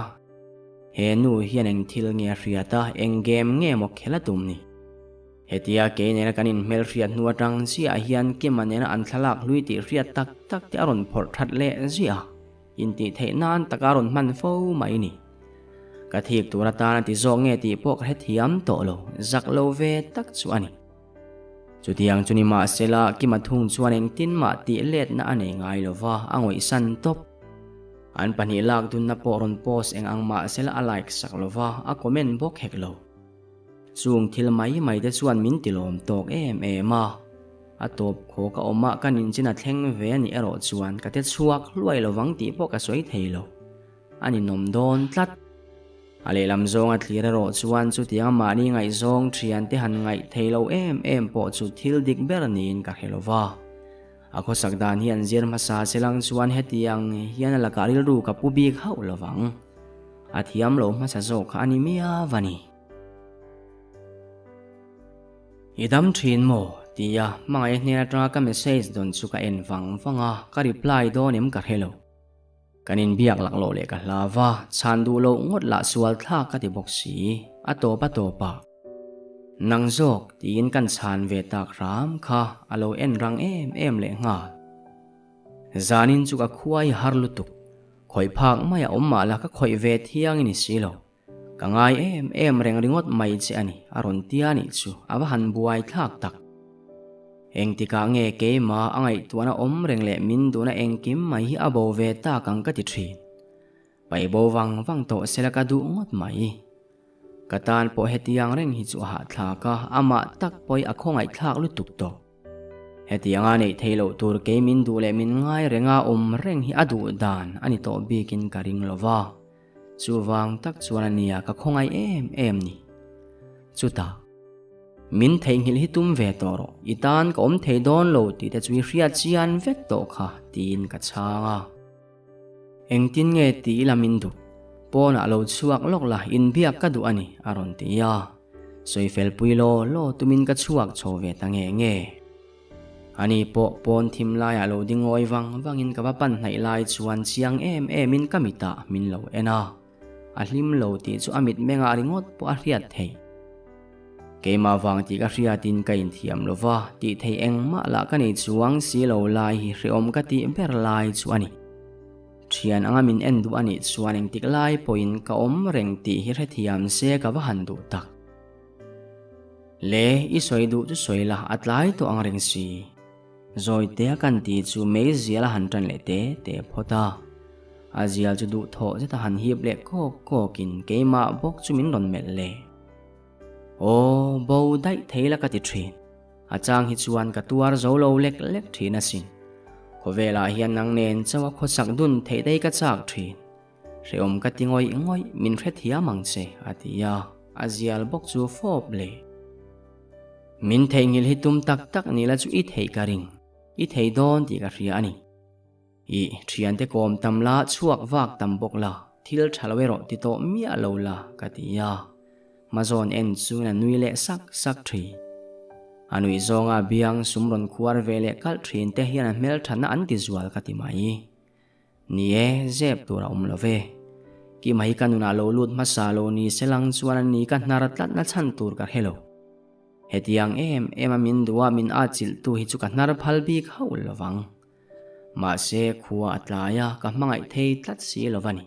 He nu hian eng thil nge a hriat a, eng game nge maw khel a tum ni? Hetia kei nena kan inhmelhriat hnu atang chiah hian Kima nena an thlalak hlui tih hriat tak tak te a rawn phawrh that leh ziah a. Intih theih nan taka rawn hman fo mai ni. Ka thik tur atan a ti zawk nge tih pawh ka hrethiam tawh lo, zak lo ve tak chu a ni. Chutiang chu ni mahsela Kima thung chuan engtin mah tih letna a nei ngai lo va, a ngawihsan tawp. An pahnih lak dunna pawh rawn post eng ang mahsela a like sak lo va, a comment bawk hek lo. Chung thil mai mai te chuan min ti lawm tawk em em a, a tawp khaw ka awm ah ka ninchin a thleng ve a nih erawh chuan ka te chhuak hluai lovang tih pawh ka sawi thei lo. A ninawm dawn tlat. A lehlam zawng a thlir erawh chuan chutiang mahni ngaihzawng thian te han ngaih thei lo em em pawh chu thil dik ber niin ka hre lova. A khawsak dan hi an zir hmasa che lang chuan hetiang hian a lakah rilru ka pu bik hauh lovang. A thiam lo hmasa zawk kha a ni miau a ni. I dam thin maw? tia hmangaih hnen atanga ka message dawn chu ka en vang vang a, ka reply dawn em ka hre lo. Kan inbiak laklawh leh ka hlau va, chhan duh loh ngawt lah sual thlak ka ti bawk si, a tawp a tawp a. Nang zawk tiin kan chhan ve tak hram kha a lo en rang em em leh nghal. Zanin chu ka khuai har lutuk, khawih phak mai a awm mah la ka khawih ve thiang i ni si lo. Ka ngai em em reng ringawt mai che a ni, a rawn tia nih chu a va han buai thlak tak. Engtikah nge keimah a ngaihtuahna awm reng leh min duhna engkim mai hi a bo ve tak ang ka ti thin. Paih bo vang vang tawh sela ka duh ngawt mai. Ka tan pawh hetiang reng hi chu a hahthlak a, amah tak pawh hi a khawngaihthlak lutuk tawh. Hetianga neih theih loh tur kei min duh leh min ngai renga awm reng hi a duh dan a ni tawh bikin ka ring lo va. Chuvang tak chuan a nia ka khawngaih em em ni. Chutah, Min theihnghilh hi tum ve tawh rawh, i tan ka awm thei dawn lo tih te chu i hriat chian vek tawh kha, tiin ka chhang a. Engtin nge ti ila min duh? Pawnah lo chhuak lawk la, inbiak ka duh a ni, a rawn ti a. Sawifelpui law law tumin ka chhuak chho ve ta nge nge. Ani pawh pawn thim laiah lo ding ngawi vang vangin ka va pan hnaih lai chuan chiang em emin ka mitah min lo en a. A hlim lo tih chu a mitmengah ringawt pawh a hriat theih. Keimah vang tih ka hriatin ka inthiam lo va, tih theih engmah lah ka nei chuang si lo lai hi hreawm ka tih ber lai chu a ni. Thian anga min en duh a nih chuan engtik lai pawhin ka awm reng tih hi hrethiam se ka va han duh tak. Le, i sawi duh chu sawi la, a tlai tawh ang reng si. Zawi te a kan tih chu mei zial a han tan leh te te phawt a. A zial chu duh thawh zet a han hip leh kawk kawkin keimah bawk chu min rawn melh leh. Aw, bo daih thei la ka ti thin. A chang hi chuan ka tuar zo lo lek lek thin asin. Khawvelah hian nang nen chauh a khawsak dun theih daih ka chak thin. Hrehawm ka ti ngawih ngawih, min hrethiam ang che, a ti a, a zial bawk chu fawp le. Min theihnghilh hi tum tak tak ni la chu i theih ka ring, i thei dawn tih ka hria a ni. I thiante kawm tam la, chhuak vak tam bawk la, thil tha lo erawh ti tawh miah lo la, ka ti a. Hmazawn en chuan a nui leh sak sak thin. A nuih zawnga biang sum rawn khuar ve leh kalh thin te hian a hmelthatna an ti zual ka ti mai. Ni e, zep tur a awm lo ve. Kima hi ka nunah lo lut hmasa lo ni se lang chuan a ni ka hnar tlatna chhan tur ka hre lo. Hetiang em em a min duh a min atchilh tu hi chu ka hnar phal bik hauh lo vang. Mahse khua a tlai a, ka hmangaih thei tlat si lo va ni.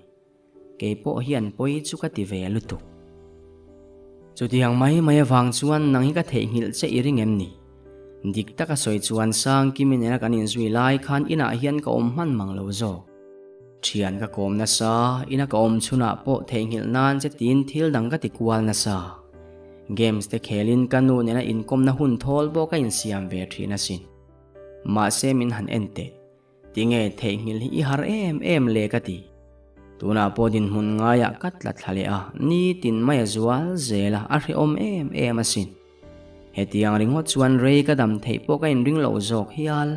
Kei pawh hian pawi chu ka ti ve lutuk. Chutiang mai mai avang chuan nang hi ka theihnghilh che i ring em ni? Dik taka sawi chuan Sangkimi nena kan inzui lai khan inah hian ka awm hman mang lo zawk. Thian ka kawm nasa, ina ka awm chhunah pawh theihnghilh nan che tiin thil dang ka ti kual nasa. Games te khelin ka nu nena inkawmna hun thawl pawh ka insiam ve thin asin. Mahse min han en teh. Tinge theihnghilh hi i har em em le ka ti. Tunah pawh dinhmun ngaiah ka tla thla leh a, nitin mai a zual zel a, a hrehawm em em asin. Hetiang ringawt chuan rei ka dam theih pawh ka inring lo zawk hial.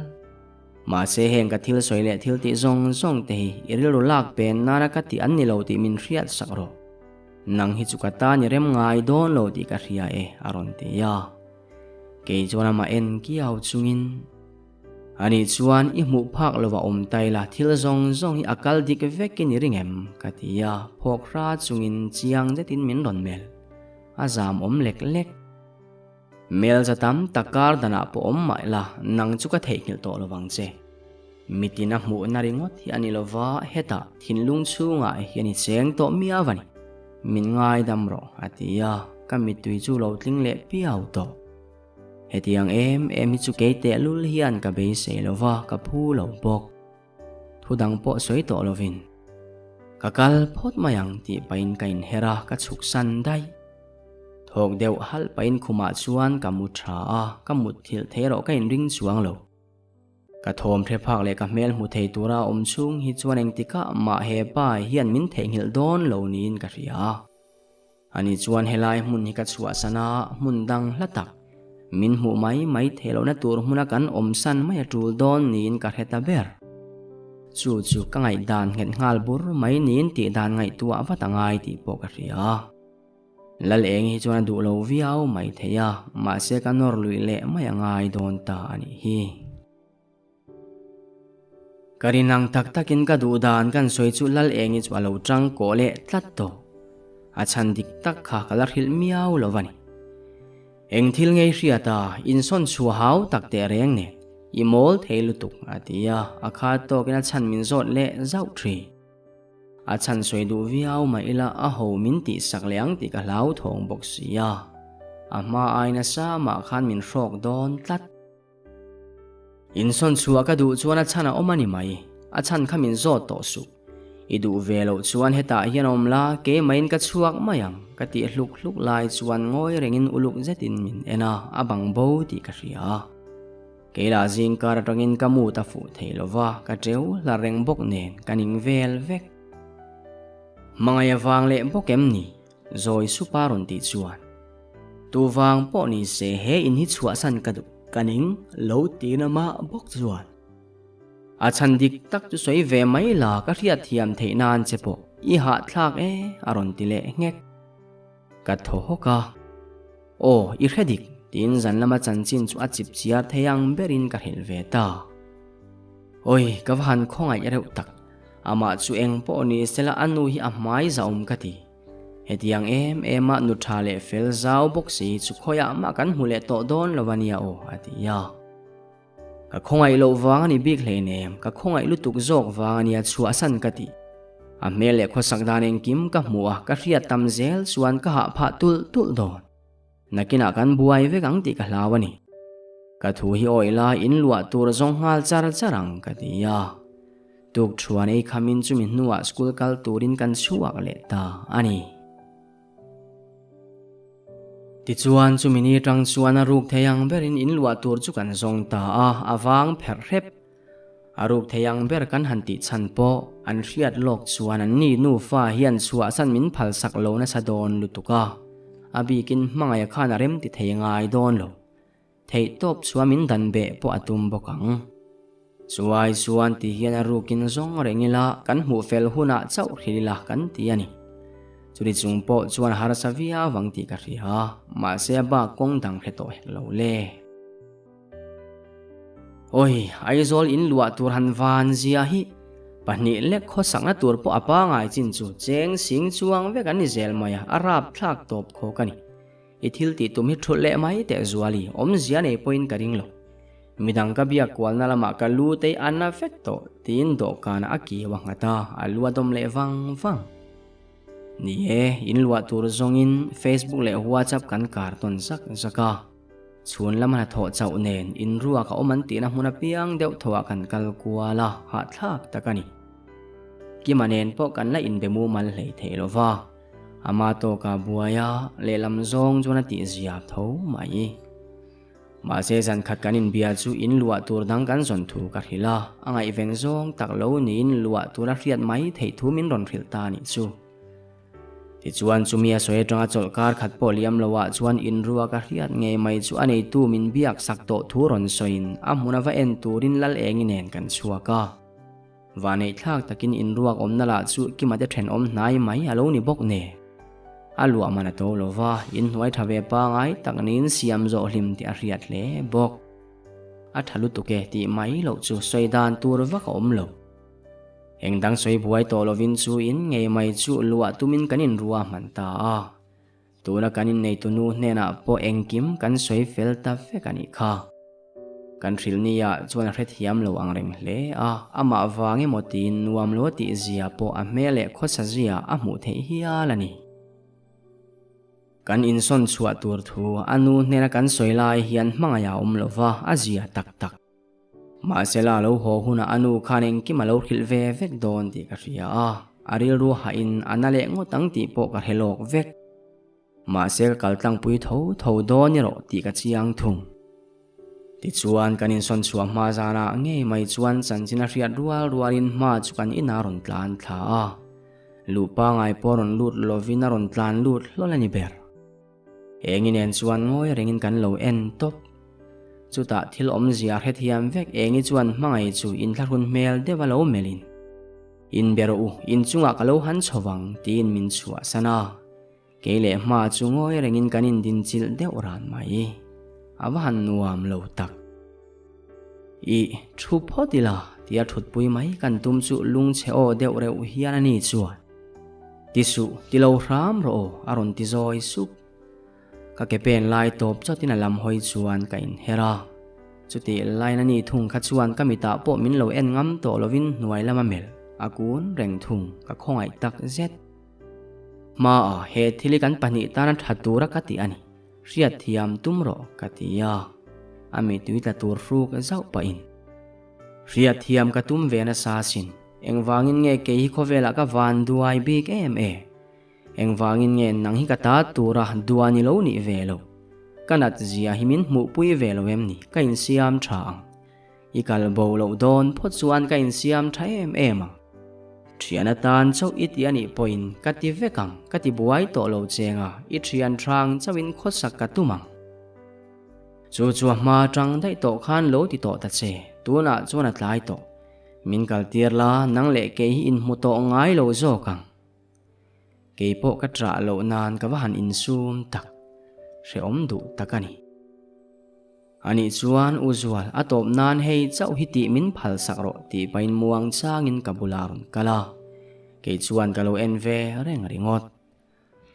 Mahse heng ka thil sawi leh thil tih zawng zawng te hi i rilru lak pen nana ka tih an ni lo tih min hriat sak rawh. Nang hi chu ka tan i rem ngai dawn lo tih ka hria e, a rawn ti a. Kei chuan amah en kiau chungin. Ani chuan i hmuh phak lova awm ta ila thil zawng zawng hi a kal dik vekin i ring em? ka ti a, phawk hra chungin chiang zetin min rawn melh. A zam awm lek lek. Mel za tam tak kar danah pawh awm mah ila nang chu ka theihnghilh tawh lovang che. Mitin a hmuhna ringawt hi a ni lova hetah thinlung chhungah hian i cheng tawh miau a ni. Min ngaidam rawh a ti a, ka mittui chu lo tling leh piau tawh. Hetiang em em hi chu kei tehlul hian ka beisei lo va, ka phu lo bawk. Thu dang pawh sawi tawh lovin ka kal phawt mai ang tih pahin ka inher a, ka chhuk san daih. Thawk deuh halh pahin khumah chuan ka mu tha a, ka mutthilh thei erawh ka inring chuang lo. Ka thawm hre phak leh ka hmel hmu thei tura awm chhung hi chuan engtikah mah he pa hian min theihnghilh dawn lo niin ka hria. Ani chuan helai hmun hi ka chhuahsan a, hmun dang hla tak, min hmuh mai mai theih lohna tur hmuna kan awmsan mai a tul dawn niin ka hre ta ber. Chu chu ka ngaihdan nghet nghal bur mai niin tih dan ngaihtuah vat a ngai tih pawh ka hria. Lal eng hi chuan a duh lo viau mai thei a, mahse ka nawr luih leh mai a ngai dawn ta a nih hi. Ka rin ang tak takin ka duh dan kan sawi chu Lal Engi chu a lo tang kawh leh tlat tawh. A chhan dik tak kha ka la hrilh miau lo a ni. Eng thil ngei hriat a, insawn chhuah hau tak teh reng nen, i mawl thei lutuk a ti a, a khat tawkin a chhan min zawt leh zauh thin. A chhan sawi duh viau mah ila a ho min tih sak leh ang tih ka hlauthawng bawk si a, a hma ai nasa mah khan min hrawk dawn tlat. Insawn chhuah ka duh chuan a chhan a awm a ni mai, a chhan kha min zawt tawh suh. I duh ve loh chuan hetah hian awm la, keimah-in ka chhuak mai ang, ka tih hluk hluk lai chuan ngawi rengin uluk zetin min en a, a bang bo tih ka hria. Kei lah zingkar atangin ka mut a fuh thei lo va, ka teu hla reng bawk nen ka ning vel vek. Hmangaih avang leh bawk em ni? Zawi supa rawn tih chuan. Tu vang pawh ni se he in hi chhuahsan ka duh ka ning lo tiin amah bawk chuan a chhan dik tak chu sawi ve mai la ka hriat thiam theih nan che pawh i hahthlak e a rawn ti leh nghek. Ka thaw hawk a, Aw i hre dik tiin zan lama chanchin chu a chip chiar thei ang berin ka hrilh ve ta. Awi ka va han khawngaih reuh tak, amah chu eng pawh ni sela a nu hi a hmai zahawm ka ti. Hetiang em em a nu tha leh fel zau bawk si chu khawiah mah kan hmu leh tawh dawn lo a nia aw, a ti a. Ka khawngaih loh vang a ni bik hleinem, ka khawngaih lutuk zawk vang a nia chhuahsan ka ti. A hmel leh khawsak dan engkim ka hmuh a, ka hriat tam zel chuan ka hah phah tulh tulh dawn. Nakinah kan buai vek ang tih ka hlau a ni. Ka thu hi awih la in luah tur zawng nghal char char ang ka ti a. Tuk thuan ei khamin chumi hnuah school kal turin kan chhuak leh ta a ni. Tichuan chumi ni tang chuan a ruk thei ang berin in luah tur chu kan zawng ta a, a vang pherh hrep. A ruk thei ang ber kan han tih chhan pawh an hriat lawk chuan an ni nufa hian chhuahsan min phalsak lo nasa dawn lutuk a, a bikin hmangaih khan a rem ti thei ngai dawn lo. Theihtawp chuan min dan beh pawh a tum bawk ang. Chuai chuan ti hian a rukin zawng reng ila kan hmuh fel hunah chauh hril ila kan ti a ni. Chumi chung pawh chuan harsa viau ang tih ka hria, mahse a bak kawng dang hre tawh hek lo le. Awi, Aizawl in luah tur han van zia hi pahnih lek khawsakna tur pawh a pangai chin chu cheng sing chuang vek an ni zel mai a, a rapthlak tawp khawk a ni. I thil tih tum hi thulh leh mai teh Zuali, awmzia nei pawhin ka ring lo. Midang ka biak kualna lamah ka lu tei a na vek tawh tiin dawhkanah a kiau a nghat a, a lu a dawm leh vang vang. Ni e, in luah tur zawngin Facebook leh WhatsApp kan kar tawn zak zak a. Chhun lam hnathawh chauh nen inruak a awm an tihna hmun apiang deuh thawhah kan kal kual a, hahthlak tak a ni. Kima nen pawh kan la inbe mumal hlei thei lo va, ama tawka buai a, lehlam zawng chuan a tihzia tho mai. Mahse zan khat kan inbia chu in luah tur dang kan zawn thu ka hrilh a, a ngaihven zawng tak lo niin luah tura hriat mai theih thu min rawn hrilh ta a nih chu. Tichuan chumi a sawi atanga chawlhkar khat pawh liam lo ah chuan inrua ka hriat ngei mai chu a neitu min biak sak tawh thu rawn sawiin a hmun a va en turin Lal Engi nen kan chhuak a. Vanneih thlak takin inruak awmna lah chu Kima te thenawm hnai mai a lo ni bawk nen. A luah man a to lo va, inhnuai tha ve pangai tak niin siam zawh hlim tih a hriat hle bawk. A tha lutuk e tih mai loh chu sawi dan tur vak a awm lo. Eng dang sawi buai tawh lovin chu in ngei mai chu luah tumin kan inrua hman ta a. Tuna kan inneitu nu hnenah pawh engkim kan sawi fel ta vek a nih kha. Kan hrilh nia chuan a hrethiam lo ang reng hle a, amah vang emaw tiin nuam lo tih zia pawh a hmel leh khawsa zia a hmuh theih hial a ni. Kan insawn chhuah tur thu a nu hnena kan sawi lai hian hmangaih a awm lova, a zia tak tak. Mahsela a lo haw hunah a nu khan engkim a lo hrilh ve vek dawn tih ka hria a, a rilru hahin a na leh ngawt ang tih pawh ka hre lawk vek. Mahse ka kal tlangpui tho tho dawn erawh tih ka chiang thung. Tichuan kan insawn chhuah hma zanah ngei mai chuan chanchin a hriat rual rualin hma chu kan inah a rawn tlan thla a, luh pangai pawh rawn lut lovin a rawn tlan lut hlawl a ni ber. Engi nen chuan ngawi rengin kan lo en tawp. Chutah thil awmzia hrethiam vek Engi chuan hmangaih chu inthlahrun hmel deuh a lo melhin, In ber u, inchungah ka lo han chho vang, tiin min chhuahsan a. Kei leh hma chu ngawi rengin kan indinchilh deuh ran mai. A va han nuam lo tak. Ih, thu phawt ila, tia thutpui mai kan tum chu lungchhe aw deuh reuh hian a ni chuan. Ti suh, ti lo hram rawh aw, a rawn ti zawi sup. Ka ke pen lai tawp chawtin a lam hawi chuan ka inher a. Chutih lain a ni thung kha chuan ka mitah pawh min lo en ngam tawh lovin hnuai lama melh a kun reng thung, ka khawngaih tak zet. Hmaah he thil hi kan pahnih tana tha tura ka ti a ni. Hriatthiam tum rawh ka ti a, a mittui tla tur hruk zauh pahin. Hriatthiam ka tum ve nasa sin, engvangin nge kei hi khawvelah ka van duai bik em e? Engvangin nge nang hi ka ta tura dua ni lo nih ve lo? Ka nat zia hi min hmuhpui ve lo em ni? Ka insiam tha ang. I kal bo loh dawn phawt chuan ka insiam tha em em ang. Thian atan chauh i ti a nih pawhin ka ti vek ang, ka ti buai tawh lo cheng a, i thian hrang chauhin khawsak ka tum ang. Chu chu a hma tang daih tawh khan lo ti tawh ta che, tunah chuan a tlai tawh. Min kaltir la, nang leh kei hi inhmu tawh ngai lo zawk ang. Kei pawh ka ṭah loh nan ka va han insum tak, hrehawm duh tak a ni. Anih chuan U Zual, a tawp nan hei chauh hi tih min phal sak rawh tih pahin muang changin ka bulah a rawn kal a. Kei chuan ka lo en ve reng ringawt.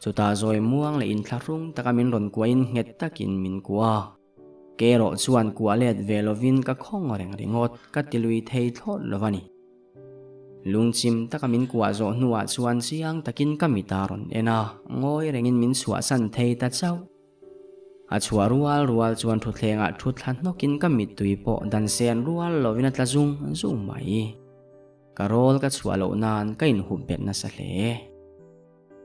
Chutah zawi muang leh inthlahrung taka min rawn kuahin nghet takin min kuah a. Kei erawh chuan kuah let ve lovin ka khawng reng ringawt, ka ti lui thei thlawt lo a ni. Lungchim taka min kuah zawh hnuah chuan chiang takin ka mit a rawn en a, ngawi rengin min chhuahsan thei ta chauh. A chhuah rual rual chuan thutthlengah thu thla hnawkin ka mittui pawh dan sen rual lovin a tla zung zung mai. Ka rawl ka chhuah loh nan ka inhup bet nasa hle.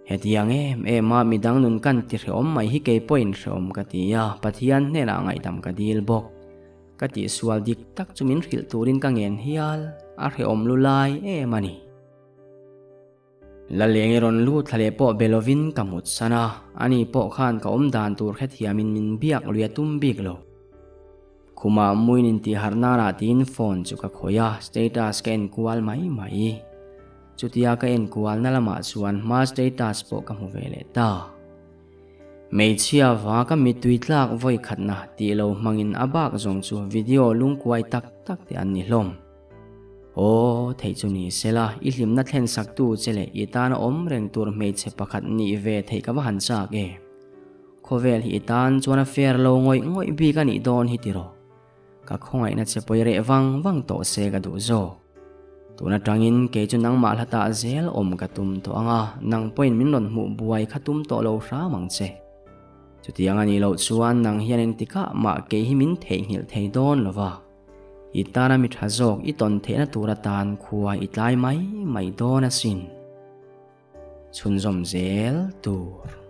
Hetiang em em a midang nun kan ti hrehawm mai hi kei pawhin hrehawm ka ti a, Pathian hnenah ngaihdam ka dil bawk. Ka tihsual dik tak chu min hrilh turin ka ngen hial, a hrehawm lu lai em a ni. Laleng i rawn lut thla leh pawh be lovin ka mut san a, ani pawh khan ka awm dan tur hrethiamin min biak lui a tum bik lo. Khumah muin intihharh nanah tiin phone chu ka khawih a, status ka en kual mai mai. Chutia ka en kualna lamah chuan hma status pawh ka hmu ve leh ta. Hmeichhia va ka mittui tlak vawi khatna tih lo hmangin a bak zawng chu video lungkuai tak tak te an ni hlawm. Aw, theih chu ni sela, i hlimna thlen saktu che leh i tana awm reng tur hmeichhe pakhat nih ve theih ka va han chak e. Khawvel hi i tan chuan a fair lo ngawih ngawih bik a nih dawn hi tiraw? Ka khawngaihna che pawi reh vang vang tawh se ka duh zawk. Tun atangin kei chu nangmah hla tah zel awm ka tum tawh ang a, nang pawhin min rawn hmuh buai kha tum tawh lo hram ang che. Chutiang a nih loh chuan nang hian engtikah mah kei hi min theihnghilh thei dawn lo va. I tana mi tha zawk i tawn theihna tur atan khua i tlai mai mai dawn asin. Chhunzawm zel tur.